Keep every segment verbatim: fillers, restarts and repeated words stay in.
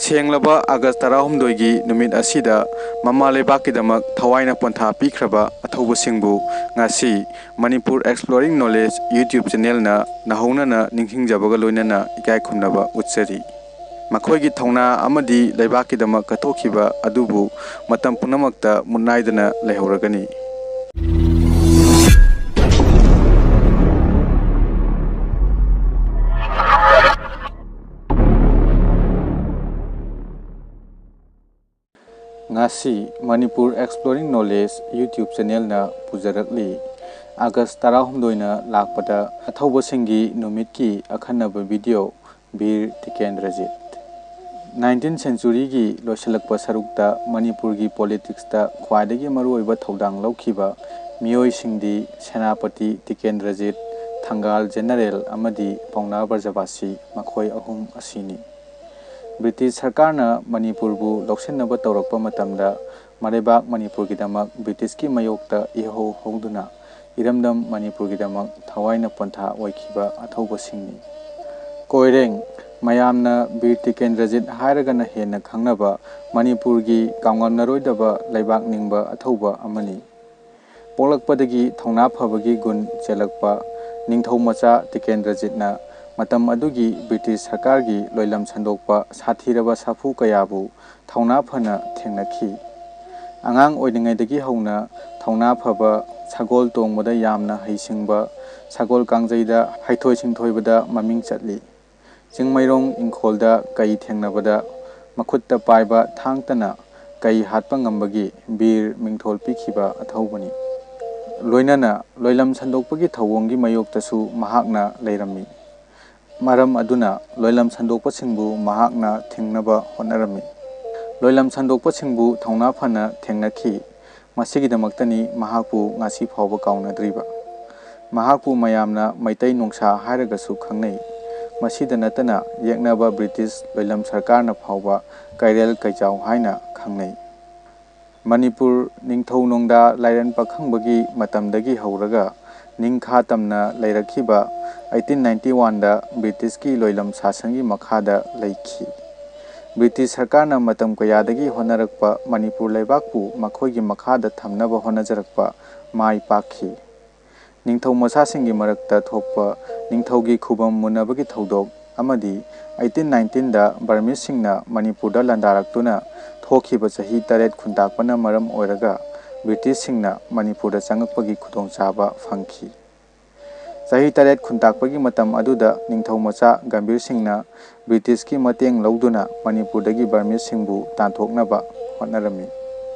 ꯁꯦꯡꯂꯕ ꯑꯥꯒꯁ ꯇꯔꯥꯍꯨꯝꯗꯣꯏꯒꯤ ꯅꯨꯃꯤꯠ ꯑꯁꯤꯗ ꯃꯃꯥ ꯂꯩꯕꯥꯛꯀꯤꯗꯃꯛ ꯊꯋꯥꯏꯅ ꯄꯣꯟꯊꯥ ꯄꯤꯈ꯭ꯔꯕ ꯑꯊꯧꯕꯁꯤꯡꯕꯨ ꯉꯁꯤ ꯃꯅꯤꯄꯨꯔ Exploring Knowledge YouTube channelꯅ ꯅꯧꯍꯧꯅꯅ ꯅꯤꯡꯁꯤꯡꯖꯕꯒ ꯂꯣꯏꯅꯅ ꯏꯀꯥꯏ ꯈꯨꯝꯅꯕ ꯎꯠꯆꯔꯤ꯫ ꯃꯈꯣꯏꯒꯤ ꯊꯧꯅꯥ ꯑꯃꯗꯤ ꯂꯩꯕꯥꯛꯀꯤꯗꯃꯛ ꯀꯠꯊꯣꯛꯈꯤꯕ ꯑꯗꯨꯕꯨ ꯃꯇꯝ ꯄꯨꯝꯅꯃꯛꯇ ꯃꯨꯠꯅꯥꯏꯗꯅ ꯂꯩꯍꯧꯔꯒꯅꯤ꯫ ꯉꯁꯤ ꯃꯅꯤꯄꯨꯔ Exploring Knowledge YouTube channelꯅ ꯄꯨꯖꯔꯛꯂꯤ꯫ ꯑꯥꯒꯁ ꯇꯔꯥꯍꯨꯝꯗꯣꯏꯅ ꯂꯥꯛꯄꯗ ꯑꯊꯧꯕꯁꯤꯡꯒꯤ ꯅꯨꯃꯤꯠꯀꯤ ꯑꯈꯟꯅꯕ video, ꯕꯤꯔ ꯇꯤꯀꯦꯟꯗ꯭ꯔꯖꯤꯠ꯫ Nineteenth centuryꯒꯤ ꯂꯣꯏꯁꯤꯜꯂꯛꯄ ꯁꯔꯨꯛꯇ ꯃꯅꯤꯄꯨꯔꯒꯤ politicsꯇ ꯈ꯭ꯋꯥꯏꯗꯒꯤ ꯃꯔꯨꯑꯣꯏꯕ ꯊꯧꯗꯥꯡ ꯂꯧꯈꯤꯕ ꯃꯤꯑꯣꯏꯁꯤꯡꯗꯤ ꯁꯦꯅꯥꯄꯇꯤ ꯇꯤꯀꯦꯟꯗ꯭ꯔꯖꯤꯠ, ꯊꯪꯒꯥꯜ general ꯑꯃꯗꯤ ꯄꯥꯎꯅꯥ ꯕ꯭ꯔꯖꯕꯥꯁꯤ ꯃꯈꯣꯏ ꯑꯍꯨꯝ ꯑꯁꯤꯅꯤ꯫ ꯕ꯭ꯔꯤꯇꯤꯁ ꯁꯔꯀꯥꯔꯅ ꯃꯅꯤꯄꯨꯔꯕꯨ ꯂꯧꯁꯤꯟꯅꯕ ꯇꯧꯔꯛꯄ ꯃꯇꯝꯗ ꯃꯔꯩꯕꯥꯛ ꯃꯅꯤꯄꯨꯔꯒꯤꯗꯃꯛ ꯕ꯭ꯔꯤꯇꯤꯁꯀꯤ ꯃꯥꯌꯣꯛꯇ ꯏꯍꯧ ꯍꯧꯗꯨꯅ ꯏꯔꯝꯗꯝ ꯃꯅꯤꯄꯨꯔꯒꯤꯗꯃꯛ ꯊꯋꯥꯏꯅ ꯄꯣꯟꯊꯥ ꯑꯣꯏꯈꯤꯕ ꯑꯊꯧꯕꯁꯤꯡꯅꯤ꯫ ꯀꯣꯏꯔꯦꯡ, ꯃꯌꯥꯝꯅ ꯕꯤꯔ ꯇꯤꯀꯦꯟꯗ꯭ꯔꯖꯤꯠ ꯍꯥꯏꯔꯒꯅ ꯍꯦꯟꯅ ꯈꯪꯅꯕ ꯃꯅꯤꯄꯨꯔꯒꯤ ꯀꯥꯎꯉꯝꯅꯔꯣꯏꯗꯕ ꯂꯩꯕꯥꯛ ꯅꯤꯡꯕ ꯑꯊꯧꯕ ꯑꯃꯅꯤ꯫ ꯄꯣꯛꯂꯛꯄꯗꯒꯤ ꯊꯧꯅꯥ ꯐꯕꯒꯤ ꯒꯨꯟ ꯆꯦꯜꯂꯛꯄ ꯅꯤꯡꯊꯧ ꯃꯆꯥ ꯇꯤꯀꯦꯟꯗ꯭ꯔꯖꯤꯠꯅ ꯃꯇꯝ ꯑꯗꯨꯒꯤ ꯕ꯭ꯔꯤꯇꯤꯁ ꯁꯔꯀꯥꯔꯒꯤ ꯂꯣꯏꯂꯝ ꯁꯟꯗꯣꯛꯄ ꯁꯥꯊꯤꯔꯕ ꯁꯥꯐꯨ ꯀꯌꯥꯕꯨ ꯊꯧꯅꯥ ꯐꯅ ꯊꯦꯡꯅꯈꯤ꯫ ꯑꯉꯥꯡ ꯑꯣꯏꯔꯤꯉꯩꯗꯒꯤ ꯍꯧꯅ ꯊꯧꯅꯥ ꯐꯕ, ꯁꯒꯣꯜ ꯇꯣꯡꯕꯗ ꯌꯥꯝꯅ ꯍꯩꯁꯤꯡꯕ, ꯁꯒꯣꯜ ꯀꯥꯡꯖꯩꯗ ꯍꯩꯊꯣꯏ ꯁꯤꯡꯊꯣꯏꯕꯗ ꯃꯃꯤꯡ ꯆꯠꯂꯤ꯫ ꯆꯤꯡꯃꯩꯔꯣꯡ ꯏꯪꯈꯣꯜꯗ ꯀꯩ ꯊꯦꯡꯅꯕꯗ ꯃꯈꯨꯠꯇ ꯄꯥꯏꯕ ꯊꯥꯡꯇꯅ ꯀꯩ ꯍꯥꯠꯄ ꯉꯝꯕꯒꯤ ꯕꯤꯔ ꯃꯤꯡꯊꯣꯜ ꯄꯤꯈꯤꯕ ꯑꯊꯧꯕꯅꯤ꯫ ꯂꯣꯏꯅꯅ ꯂꯣꯏꯂꯝ ꯁꯟꯗꯣꯛꯄꯒꯤ ꯊꯧꯑꯣꯡꯒꯤ ꯃꯥꯌꯣꯛꯇꯁꯨ ꯃꯍꯥꯛꯅ ꯂꯩꯔꯝꯃꯤ꯫ ꯃꯔꯝ ꯑꯗꯨꯅ ꯂꯣꯏꯂꯝ ꯁꯟꯗꯣꯛꯄꯁꯤꯡꯕꯨ ꯃꯍꯥꯛꯅ ꯊꯤꯡꯅꯕ ꯍꯣꯠꯅꯔꯝꯃꯤ꯫ ꯂꯣꯏꯂꯝ ꯁꯟꯗꯣꯛꯄꯁꯤꯡꯕꯨ ꯊꯧꯅꯥ ꯐꯅ ꯊꯦꯡꯅꯈꯤ꯫ ꯃꯁꯤꯒꯤꯗꯃꯛꯇꯅꯤ ꯃꯍꯥꯛꯄꯨ ꯉꯁꯤ ꯐꯥꯎꯕ ꯀꯥꯎꯅꯗ꯭ꯔꯤꯕ꯫ ꯃꯍꯥꯛꯄꯨ ꯃꯌꯥꯝꯅ ꯃꯩꯇꯩ ꯅꯣꯡꯁꯥ ꯍꯥꯏꯔꯒꯁꯨ ꯈꯪꯅꯩ꯫ ꯃꯁꯤꯗ ꯅꯠꯇꯅ ꯌꯦꯛꯅꯕ ꯕ꯭ꯔꯤꯇꯤꯁ ꯂꯣꯏꯂꯝ ꯁꯔꯀꯥꯔꯅ ꯐꯥꯎꯕ ꯀꯩꯔꯦꯜ ꯀꯩꯆꯥꯎ ꯍꯥꯏꯅ ꯈꯪꯅꯩ꯫ ꯃꯅꯤꯄꯨꯔ ꯅꯤꯡꯊꯧ ꯅꯣꯡꯗꯥ ꯂꯥꯏꯔꯦꯟ ꯄꯥꯈꯪꯕꯒꯤ ꯃꯇꯝꯗꯒꯤ ꯍꯧꯔꯒ ꯅꯤꯡꯈꯥ ꯇꯝꯅ ꯂꯩꯔꯛꯈꯤꯕ eighteen ninety oneꯗ ꯕ꯭ꯔꯤꯇꯤꯁꯀꯤ ꯂꯣꯏꯂꯝ ꯁꯥꯁꯟꯒꯤ ꯃꯈꯥꯗ ꯂꯩꯈꯤ꯫ ꯕ꯭ꯔꯤꯇꯤꯁ ꯁꯔꯀꯥꯔꯅ ꯃꯇꯝ ꯀꯌꯥꯗꯒꯤ ꯍꯣꯠꯅꯔꯛꯄ ꯃꯅꯤꯄꯨꯔ ꯂꯩꯕꯥꯛꯄꯨ ꯃꯈꯣꯏꯒꯤ ꯃꯈꯥꯗ ꯊꯝꯅꯕ ꯍꯣꯠꯅꯖꯔꯛꯄ ꯃꯥꯏ ꯄꯥꯛꯈꯤ꯫ ꯅꯤꯡꯊꯧ ꯃꯆꯥꯁꯤꯡꯒꯤ ꯃꯔꯛꯇ ꯊꯣꯛꯄ ꯅꯤꯡꯊꯧꯒꯤ ꯈꯨꯕꯝ ꯃꯨꯟꯅꯕꯒꯤ ꯊꯧꯗꯣꯛ ꯑꯃꯗꯤ eighteen nineteenꯗ ꯕꯔꯃꯤꯁꯁꯤꯡꯅ ꯃꯅꯤꯄꯨꯔꯗ ꯂꯥꯟꯗꯥꯔꯛꯇꯨꯅ ꯊꯣꯛꯈꯤꯕ ꯆꯍꯤ ꯇꯔꯦꯠ ꯈꯨꯟꯇꯥꯛꯄꯅ ꯃꯔꯝ ꯑꯣꯏꯔꯒ ꯕ꯭ꯔꯤꯇꯤꯁꯁꯤꯡꯅ ꯃꯅꯤꯄꯨꯔꯗ ꯆꯪꯂꯛꯄꯒꯤ ꯈꯨꯗꯣꯡꯆꯥꯕ ꯐꯪꯈꯤ꯫ ꯆꯍꯤ ꯇꯔꯦꯠ ꯈꯨꯟꯇꯥꯛꯄꯒꯤ ꯃꯇꯝ ꯑꯗꯨꯗ ꯅꯤꯡꯊꯧ ꯃꯆꯥ ꯒꯝꯚꯤꯔ ꯁꯤꯡꯅ ꯕ꯭ꯔꯤꯇꯤꯁꯀꯤ ꯃꯇꯦꯡ ꯂꯧꯗꯨꯅ ꯃꯅꯤꯄꯨꯔꯗꯒꯤ ꯕꯔꯃꯤꯁꯁꯤꯡꯕꯨ ꯇꯥꯟꯊꯣꯛꯅꯕ ꯍꯣꯠꯅꯔꯝꯃꯤ꯫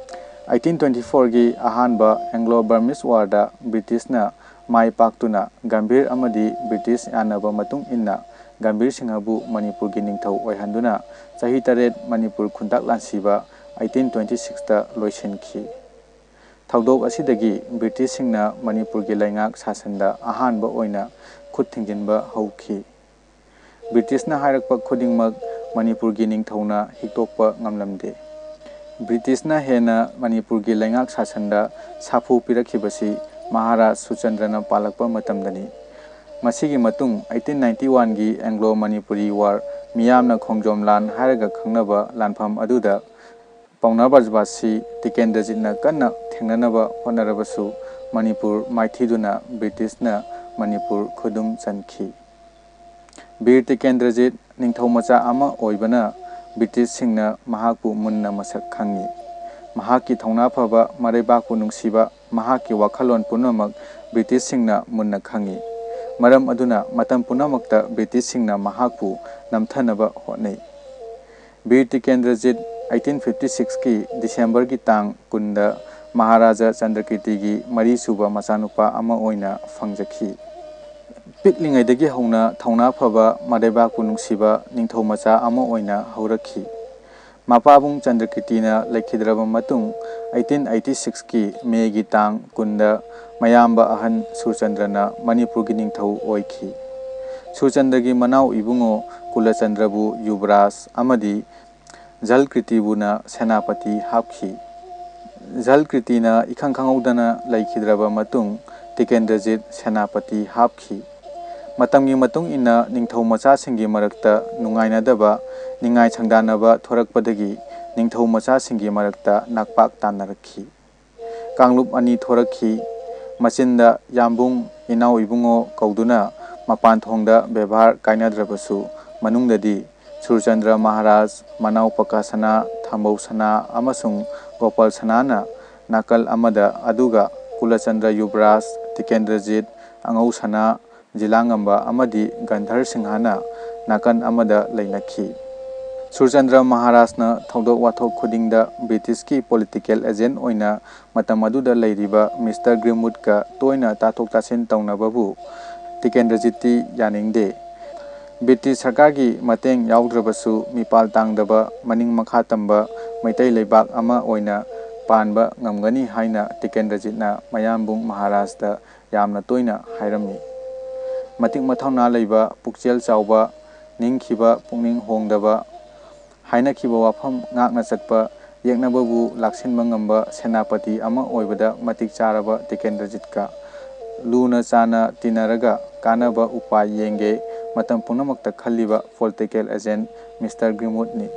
eighteen twenty fourꯒꯤ ꯑꯍꯥꯟꯕ ꯑꯦꯡꯒ꯭ꯂꯣ ꯕꯔꯃꯤꯁ ꯋꯥꯔꯗ ꯕ꯭ꯔꯤꯇꯤꯁꯅ ꯃꯥꯏ ꯄꯥꯛꯇꯨꯅ ꯒꯝꯚꯤꯔ ꯑꯃꯗꯤ ꯕ꯭ꯔꯤꯇꯤꯁ ꯌꯥꯅꯕ ꯃꯇꯨꯡ ꯏꯟꯅ ꯒꯝꯚꯤꯔ ꯁꯤꯡꯍꯕꯨ ꯃꯅꯤꯄꯨꯔꯒꯤ ꯅꯤꯡꯊꯧ ꯑꯣꯏꯍꯟꯗꯨꯅ ꯆꯍꯤ ꯇꯔꯦꯠ ꯃꯅꯤꯄꯨꯔ ꯈꯨꯟꯇꯥꯛ ꯂꯥꯟꯁꯤꯕ eighteen twenty sixꯇ ꯂꯣꯏꯁꯤꯟꯈꯤ꯫ ꯊꯧꯗꯣꯛ ꯑꯁꯤꯗꯒꯤ ꯕ꯭ꯔꯤꯇꯤꯁꯁꯤꯡꯅ ꯃꯅꯤꯄꯨꯔꯒꯤ ꯂꯩꯉꯥꯛ ꯁꯥꯁꯟꯗ ꯑꯍꯥꯟꯕ ꯑꯣꯏꯅ ꯈꯨꯠ ꯊꯤꯡꯖꯤꯟꯕ ꯍꯧꯈꯤ꯫ ꯕ꯭ꯔꯤꯇꯤꯁꯅ ꯍꯥꯏꯔꯛꯄ ꯈꯨꯗꯤꯡꯃꯛ ꯃꯅꯤꯄꯨꯔꯒꯤ ꯅꯤꯡꯊꯧꯅ ꯍꯤꯛꯇꯣꯛꯄ ꯉꯝꯂꯝꯗꯦ꯫ ꯕ꯭ꯔꯤꯇꯤꯁꯅ ꯍꯦꯟꯅ ꯃꯅꯤꯄꯨꯔꯒꯤ ꯂꯩꯉꯥꯛ ꯁꯥꯁꯟꯗ ꯁꯥꯐꯨ ꯄꯤꯔꯛꯈꯤꯕꯁꯤ ꯃꯍꯥꯔꯥꯖ ꯁꯨꯔꯆꯟꯗ꯭ꯔꯅ ꯄꯥꯜꯂꯛꯄ ꯃꯇꯝꯗꯅꯤ꯫ ꯃꯁꯤꯒꯤ ꯃꯇꯨꯡ eighteen ninety oneꯒꯤ ꯑꯦꯡꯒ꯭ꯂꯣ ꯃꯅꯤꯄꯨꯔꯤ ꯋꯥꯔ, ꯃꯤꯌꯥꯝꯅ ꯈꯣꯡꯖꯣꯝ ꯂꯥꯟ ꯍꯥꯏꯔꯒ ꯈꯪꯅꯕ ꯂꯥꯟꯐꯝ ꯑꯗꯨꯗ ꯄꯥꯎꯅꯥ ꯕ꯭ꯔꯖꯕꯥꯁꯤ ꯇꯤꯀꯦꯟꯗ꯭ꯔꯖꯤꯠꯅ ꯀꯟꯅ ꯊꯦꯡꯅꯅꯕ ꯍꯣꯠꯅꯔꯕꯁꯨ ꯃꯅꯤꯄꯨꯔ ꯃꯥꯏꯊꯤꯗꯨꯅ ꯕ꯭ꯔꯤꯇꯤꯁꯅ ꯃꯅꯤꯄꯨꯔ ꯈꯨꯗꯨꯝ ꯆꯟꯈꯤ꯫ ꯕꯤꯔ ꯇꯤꯀꯦꯟꯗ꯭ꯔꯖꯤꯠ ꯅꯤꯡꯊꯧ ꯃꯆꯥ ꯑꯃ ꯑꯣꯏꯕꯅ ꯕ꯭ꯔꯤꯇꯤꯁꯁꯤꯡꯅ ꯃꯍꯥꯛꯄꯨ ꯃꯨꯟꯅ ꯃꯁꯛ ꯈꯪꯉꯤ꯫ ꯃꯍꯥꯛꯀꯤ ꯊꯧꯅꯥ ꯐꯕ, ꯃꯔꯩꯕꯥꯛꯄꯨ ꯅꯨꯡꯁꯤꯕ, ꯃꯍꯥꯛꯀꯤ ꯋꯥꯈꯜꯂꯣꯟ ꯄꯨꯝꯅꯃꯛ ꯕ꯭ꯔꯤꯇꯤꯁꯁꯤꯡꯅ ꯃꯨꯟꯅ ꯈꯪꯉꯤ꯫ ꯃꯔꯝ ꯑꯗꯨꯅ ꯃꯇꯝ ꯄꯨꯝꯅꯃꯛꯇ ꯕ꯭ꯔꯤꯇꯤꯁꯁꯤꯡꯅ ꯃꯍꯥꯛꯄꯨ ꯅꯝꯊꯅꯕ ꯍꯣꯠꯅꯩ꯫ ꯕꯤꯔ ꯇꯤꯀꯦꯟꯗ꯭ꯔꯖꯤꯠ eighteen fifty sixꯀꯤ ꯗꯤꯁꯦꯝꯕꯔꯒꯤ ꯇꯥꯡ ꯀꯨꯟꯗ ꯃꯍꯥꯔꯥꯖꯥ ꯆꯟꯗ꯭ꯔꯀꯤꯔꯇꯤꯒꯤ ꯃꯔꯤꯁꯨꯕ ꯃꯆꯥꯅꯨꯄꯥ ꯑꯃ ꯑꯣꯏꯅ ꯐꯪꯖꯈꯤ꯫ ꯄꯤꯛꯂꯤꯉꯩꯗꯒꯤ ꯍꯧꯅ ꯊꯧꯅꯥ ꯐꯕ, ꯃꯔꯩꯕꯥꯛꯄꯨ ꯅꯨꯡꯁꯤꯕ ꯅꯤꯡꯊꯧ ꯃꯆꯥ ꯑꯃ ꯑꯣꯏꯅ ꯍꯧꯔꯛꯈꯤ꯫ ꯃꯄꯥꯕꯨꯡ ꯆꯟꯗ꯭ꯔꯀꯤꯔꯇꯤꯅ ꯂꯩꯈꯤꯗ꯭ꯔꯕ ꯃꯇꯨꯡ eighteen eighty sixꯀꯤ ꯃꯦꯒꯤ ꯇꯥꯡ ꯀꯨꯟꯗ ꯃꯌꯥꯝꯕ ꯑꯍꯟ ꯁꯨꯔꯆꯟꯗ꯭ꯔꯅ ꯃꯅꯤꯄꯨꯔꯒꯤ ꯅꯤꯡꯊꯧ ꯑꯣꯏꯈꯤ꯫ ꯁꯨꯔꯆꯟꯗ꯭ꯔꯒꯤ ꯃꯅꯥꯎ ꯏꯕꯨꯡꯉꯣ ꯀꯨꯂꯆꯟꯗ꯭ꯔꯕꯨ ꯌꯨꯕꯔꯥꯖ ꯑꯃꯗꯤ ꯖꯜꯀ꯭ꯔꯤꯇꯤꯕꯨꯅ ꯁꯦꯅꯥꯄꯇꯤ ꯍꯥꯞꯈꯤ꯫ ꯖꯜꯀ꯭ꯔꯤꯇꯤꯅ ꯏꯈꯪ ꯈꯪꯍꯧꯗꯅ ꯂꯩꯈꯤꯗ꯭ꯔꯕ ꯃꯇꯨꯡ ꯇꯤꯀꯦꯟꯗ꯭ꯔꯖꯤꯠ ꯁꯦꯅꯥꯄꯇꯤ ꯍꯥꯞꯈꯤ꯫ ꯃꯇꯝꯒꯤ ꯃꯇꯨꯡ ꯏꯟꯅ ꯅꯤꯡꯊꯧ ꯃꯆꯥꯁꯤꯡꯒꯤ ꯃꯔꯛꯇ ꯅꯨꯡꯉꯥꯏꯅꯗꯕ, ꯅꯤꯡꯉꯥꯏ ꯁꯪꯗꯥꯅꯕ ꯊꯣꯔꯛꯄꯗꯒꯤ ꯅꯤꯡꯊꯧ ꯃꯆꯥꯁꯤꯡꯒꯤ ꯃꯔꯛꯇ ꯅꯥꯛꯄꯥꯛ ꯇꯥꯟꯅꯔꯛꯈꯤ꯫ ꯀꯥꯡꯂꯨꯞ ꯑꯅꯤ ꯊꯣꯔꯛꯈꯤ꯫ ꯃꯆꯤꯟꯗ ꯌꯥꯝꯕꯨꯡ, ꯏꯅꯥꯎ ꯏꯕꯨꯡꯉꯣ ꯀꯧꯗꯨꯅ ꯃꯄꯥꯟ ꯊꯣꯡꯗ ꯕꯦꯕꯥꯔ ꯀꯥꯏꯅꯗ꯭ꯔꯕꯁꯨ, ꯃꯅꯨꯡꯗꯗꯤ ꯁꯨꯔꯆꯟꯗ꯭ꯔ ꯃꯍꯥꯔꯥꯖ, ꯃꯅꯥꯎ ꯄꯀꯥ ꯁꯅꯥ, ꯊꯝꯕꯧ ꯁꯅꯥ ꯑꯃꯁꯨꯡ ꯒꯣꯄꯥꯜ ꯁꯅꯥꯅ ꯅꯥꯀꯜ ꯑꯃꯗ, ꯑꯗꯨꯒ ꯀꯨꯂꯆꯟꯗ꯭ꯔ ꯌꯨꯕꯔꯥꯖ, ꯇꯤꯀꯦꯟꯗ꯭ꯔꯖꯤꯠ, ꯑꯉꯧ ꯁꯅꯥ, ꯖꯤꯂꯥꯉꯝꯕ ꯑꯃꯗꯤ ꯒꯟꯙꯔ ꯁꯤꯡꯍꯅ ꯅꯥꯀꯟ ꯑꯃꯗ ꯂꯩꯅꯈꯤ꯫ ꯁꯨꯔꯆꯟꯗ꯭ꯔ ꯃꯍꯥꯔꯥꯖꯅ ꯊꯧꯗꯣꯛ ꯋꯥꯊꯣꯛ ꯈꯨꯗꯤꯡꯗ ꯕ꯭ꯔꯤꯇꯤꯁꯀꯤ ꯄꯣꯂꯤꯇꯤꯀꯦꯜ ꯑꯦꯖꯦꯟ ꯑꯣꯏꯅ ꯃꯇꯝ ꯑꯗꯨꯗ ꯂꯩꯔꯤꯕ ꯃꯤꯁꯇꯔ ꯒ꯭ꯔꯤꯝꯋꯨꯗꯀ ꯇꯣꯏꯅ ꯇꯥꯊꯣꯛ ꯇꯥꯁꯤꯟ ꯇꯧꯅꯕꯕꯨ ꯇꯤꯀꯦꯟꯗ꯭ꯔꯖꯤꯠꯇꯤ ꯌꯥꯅꯤꯡꯗꯦ꯫ ꯕ꯭ꯔꯤꯇꯤꯁ ꯁꯔꯀꯥꯔꯒꯤ ꯃꯇꯦꯡ ꯌꯥꯎꯗ꯭ꯔꯕꯁꯨ ꯃꯤꯄꯥꯜ ꯇꯥꯡꯗꯕ, ꯃꯅꯤꯡ ꯃꯈꯥ ꯇꯝꯕ ꯃꯩꯇꯩ ꯂꯩꯕꯥꯛ ꯑꯃ ꯑꯣꯏꯅ ꯄꯥꯟꯕ ꯉꯝꯒꯅꯤ ꯍꯥꯏꯅ ꯇꯤꯀꯦꯟꯗ꯭ꯔꯖꯤꯠꯅ ꯃꯌꯥꯝꯕꯨꯡ ꯃꯍꯥꯔꯥꯖꯇ ꯌꯥꯝꯅ ꯇꯣꯏꯅ ꯍꯥꯏꯔꯝꯃꯤ꯫ ꯃꯇꯤꯛ ꯃꯊꯧꯅꯥ ꯂꯩꯕ, ꯄꯨꯛꯆꯦꯜ ꯆꯥꯎꯕ, ꯅꯤꯡꯈꯤꯕ, ꯄꯨꯛꯅꯤꯡ ꯍꯣꯡꯗꯕ, ꯍꯥꯏꯅꯈꯤꯕ ꯋꯥꯐꯝ ꯉꯥꯛꯅ ꯆꯠꯄ, ꯌꯦꯛꯅꯕꯕꯨ ꯂꯥꯛꯁꯤꯟꯕ ꯉꯝꯕ ꯁꯦꯅꯥꯄꯇꯤ ꯑꯃ ꯑꯣꯏꯕꯗ ꯃꯇꯤꯛ ꯆꯥꯔꯕ ꯇꯤꯀꯦꯟꯗ꯭ꯔꯖꯤꯠꯀ ꯂꯨꯅ ꯆꯥꯟꯅ ꯇꯤꯟꯅꯔꯒ ꯀꯥꯟꯅꯕ ꯎꯄꯥꯏ ꯌꯦꯡꯒꯦ ꯃꯇꯝ ꯄꯨꯝꯅꯃꯛꯇ ꯈꯜꯂꯤꯕ ꯄꯣꯂꯤꯇꯤꯀꯦꯜ ꯑꯦꯖꯦꯟ ꯃꯤꯁꯇꯔ ꯒ꯭ꯔꯤꯝꯋꯨꯗꯅꯤ꯫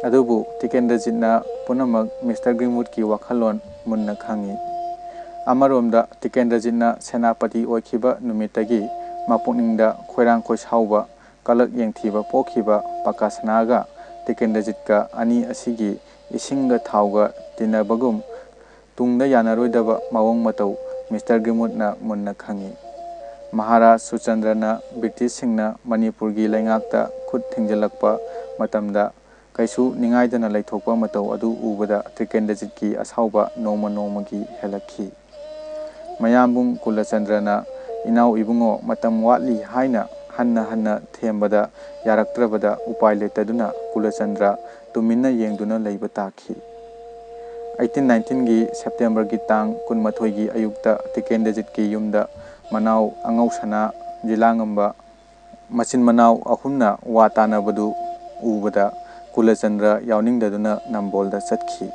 ꯑꯗꯨꯕꯨ ꯇꯤꯀꯦꯟꯗ꯭ꯔꯖꯤꯠꯅ ꯄꯨꯝꯅꯃꯛ ꯃꯤꯁꯇꯔ ꯒ꯭ꯔꯤꯝꯋꯨꯗꯀꯤ ꯋꯥꯈꯜꯂꯣꯟ ꯃꯨꯟꯅ ꯈꯪꯏ꯫ ꯑꯃꯔꯣꯝꯗ ꯇꯤꯀꯦꯟꯗ꯭ꯔꯖꯤꯠꯅ ꯁꯦꯅꯥꯄꯇꯤ ꯑꯣꯏꯈꯤꯕ ꯅꯨꯃꯤꯠꯇꯒꯤ ꯃꯄꯨꯛꯅꯤꯡꯗ ꯈꯣꯏꯔꯥꯡ ꯈꯣꯏꯁꯥꯎꯕ, ꯀꯂꯛ ꯌꯦꯡꯊꯤꯕ ꯄꯣꯛꯈꯤꯕ ꯄꯀꯥꯁꯅꯥꯒ ꯇꯤꯀꯦꯟꯗ꯭ꯔꯖꯤꯠꯀ ꯑꯅꯤ ꯑꯁꯤꯒꯤ ꯏꯁꯤꯡꯒ ꯊꯥꯎꯒ ꯇꯤꯟꯅꯕꯒꯨꯝ ꯇꯨꯡꯗ ꯌꯥꯅꯔꯣꯏꯗꯕ ꯃꯑꯣꯡ ꯃꯇꯧ ꯃꯤꯁꯇꯔ ꯒ꯭ꯔꯤꯝꯋꯨꯗꯅ ꯃꯨꯟꯅ ꯈꯪꯏ꯫ ꯃꯍꯥꯔꯥꯖ ꯁꯨꯔꯆꯟꯗ꯭ꯔꯅ ꯕ꯭ꯔꯤꯇꯤꯁꯁꯤꯡꯅ ꯃꯅꯤꯄꯨꯔꯒꯤ ꯂꯩꯉꯥꯛꯇ ꯈꯨꯠ ꯊꯤꯡꯖꯤꯜꯂꯛꯄ ꯃꯇꯝꯗ ꯀꯩꯁꯨ ꯅꯤꯡꯉꯥꯏꯗꯅ ꯂꯩꯊꯣꯛꯄ ꯃꯇꯧ ꯑꯗꯨ ꯎꯕꯗ ꯇꯤꯀꯦꯟꯗ꯭ꯔꯖꯤꯠꯀꯤ ꯑꯁꯥꯎꯕ ꯅꯣꯡꯃ ꯅꯣꯡꯃꯒꯤ ꯍꯦꯜꯂꯛꯈꯤ꯫ ꯃꯌꯥꯝꯕꯨꯡ ꯀꯨꯂꯆꯟꯗ꯭ꯔꯅ ꯏꯅꯥꯎ ꯏꯕꯨꯡꯉꯣ ꯃꯇꯝ ꯋꯥꯠꯂꯤ ꯍꯥꯏꯅ ꯍꯟꯅ ꯍꯟꯅ ꯊꯦꯝꯕꯗ ꯌꯥꯔꯛꯇ꯭ꯔꯕꯗ ꯎꯄꯥꯏ ꯂꯩꯇꯗꯨꯅ ꯀꯨꯂꯆꯟꯗ꯭ꯔ ꯇꯨꯃꯤꯟꯅ ꯌꯦꯡꯗꯨꯅ ꯂꯩꯕ ꯇꯥꯈꯤ꯫ ꯑꯩꯠꯇꯤꯟ ꯅꯥꯏꯟꯇꯤꯟꯒꯤ ꯁꯦꯞꯇꯦꯝꯕꯔꯒꯤ ꯇꯥꯡ ꯀꯨꯟꯃꯥꯊꯣꯏꯒꯤ ꯑꯌꯨꯛꯇ ꯇꯤꯀꯦꯟꯗ꯭ꯔꯖꯤꯠꯀꯤ ꯌꯨꯝꯗ ꯃꯅꯥꯎ ꯑꯉꯧꯁꯅꯥ, ꯖꯤꯂꯥꯉꯝꯕ, ꯃꯆꯤꯟ ꯃꯅꯥꯎ ꯑꯍꯨꯝꯅ ꯋꯥ ꯇꯥꯅꯕꯗꯨ ꯎꯕꯗ ꯀꯨꯂꯆꯟꯗ꯭ꯔ ꯌꯥꯎꯅꯤꯡꯗꯗꯨꯅ ꯅꯝꯕꯣꯜꯗ ꯆꯠꯈꯤ꯫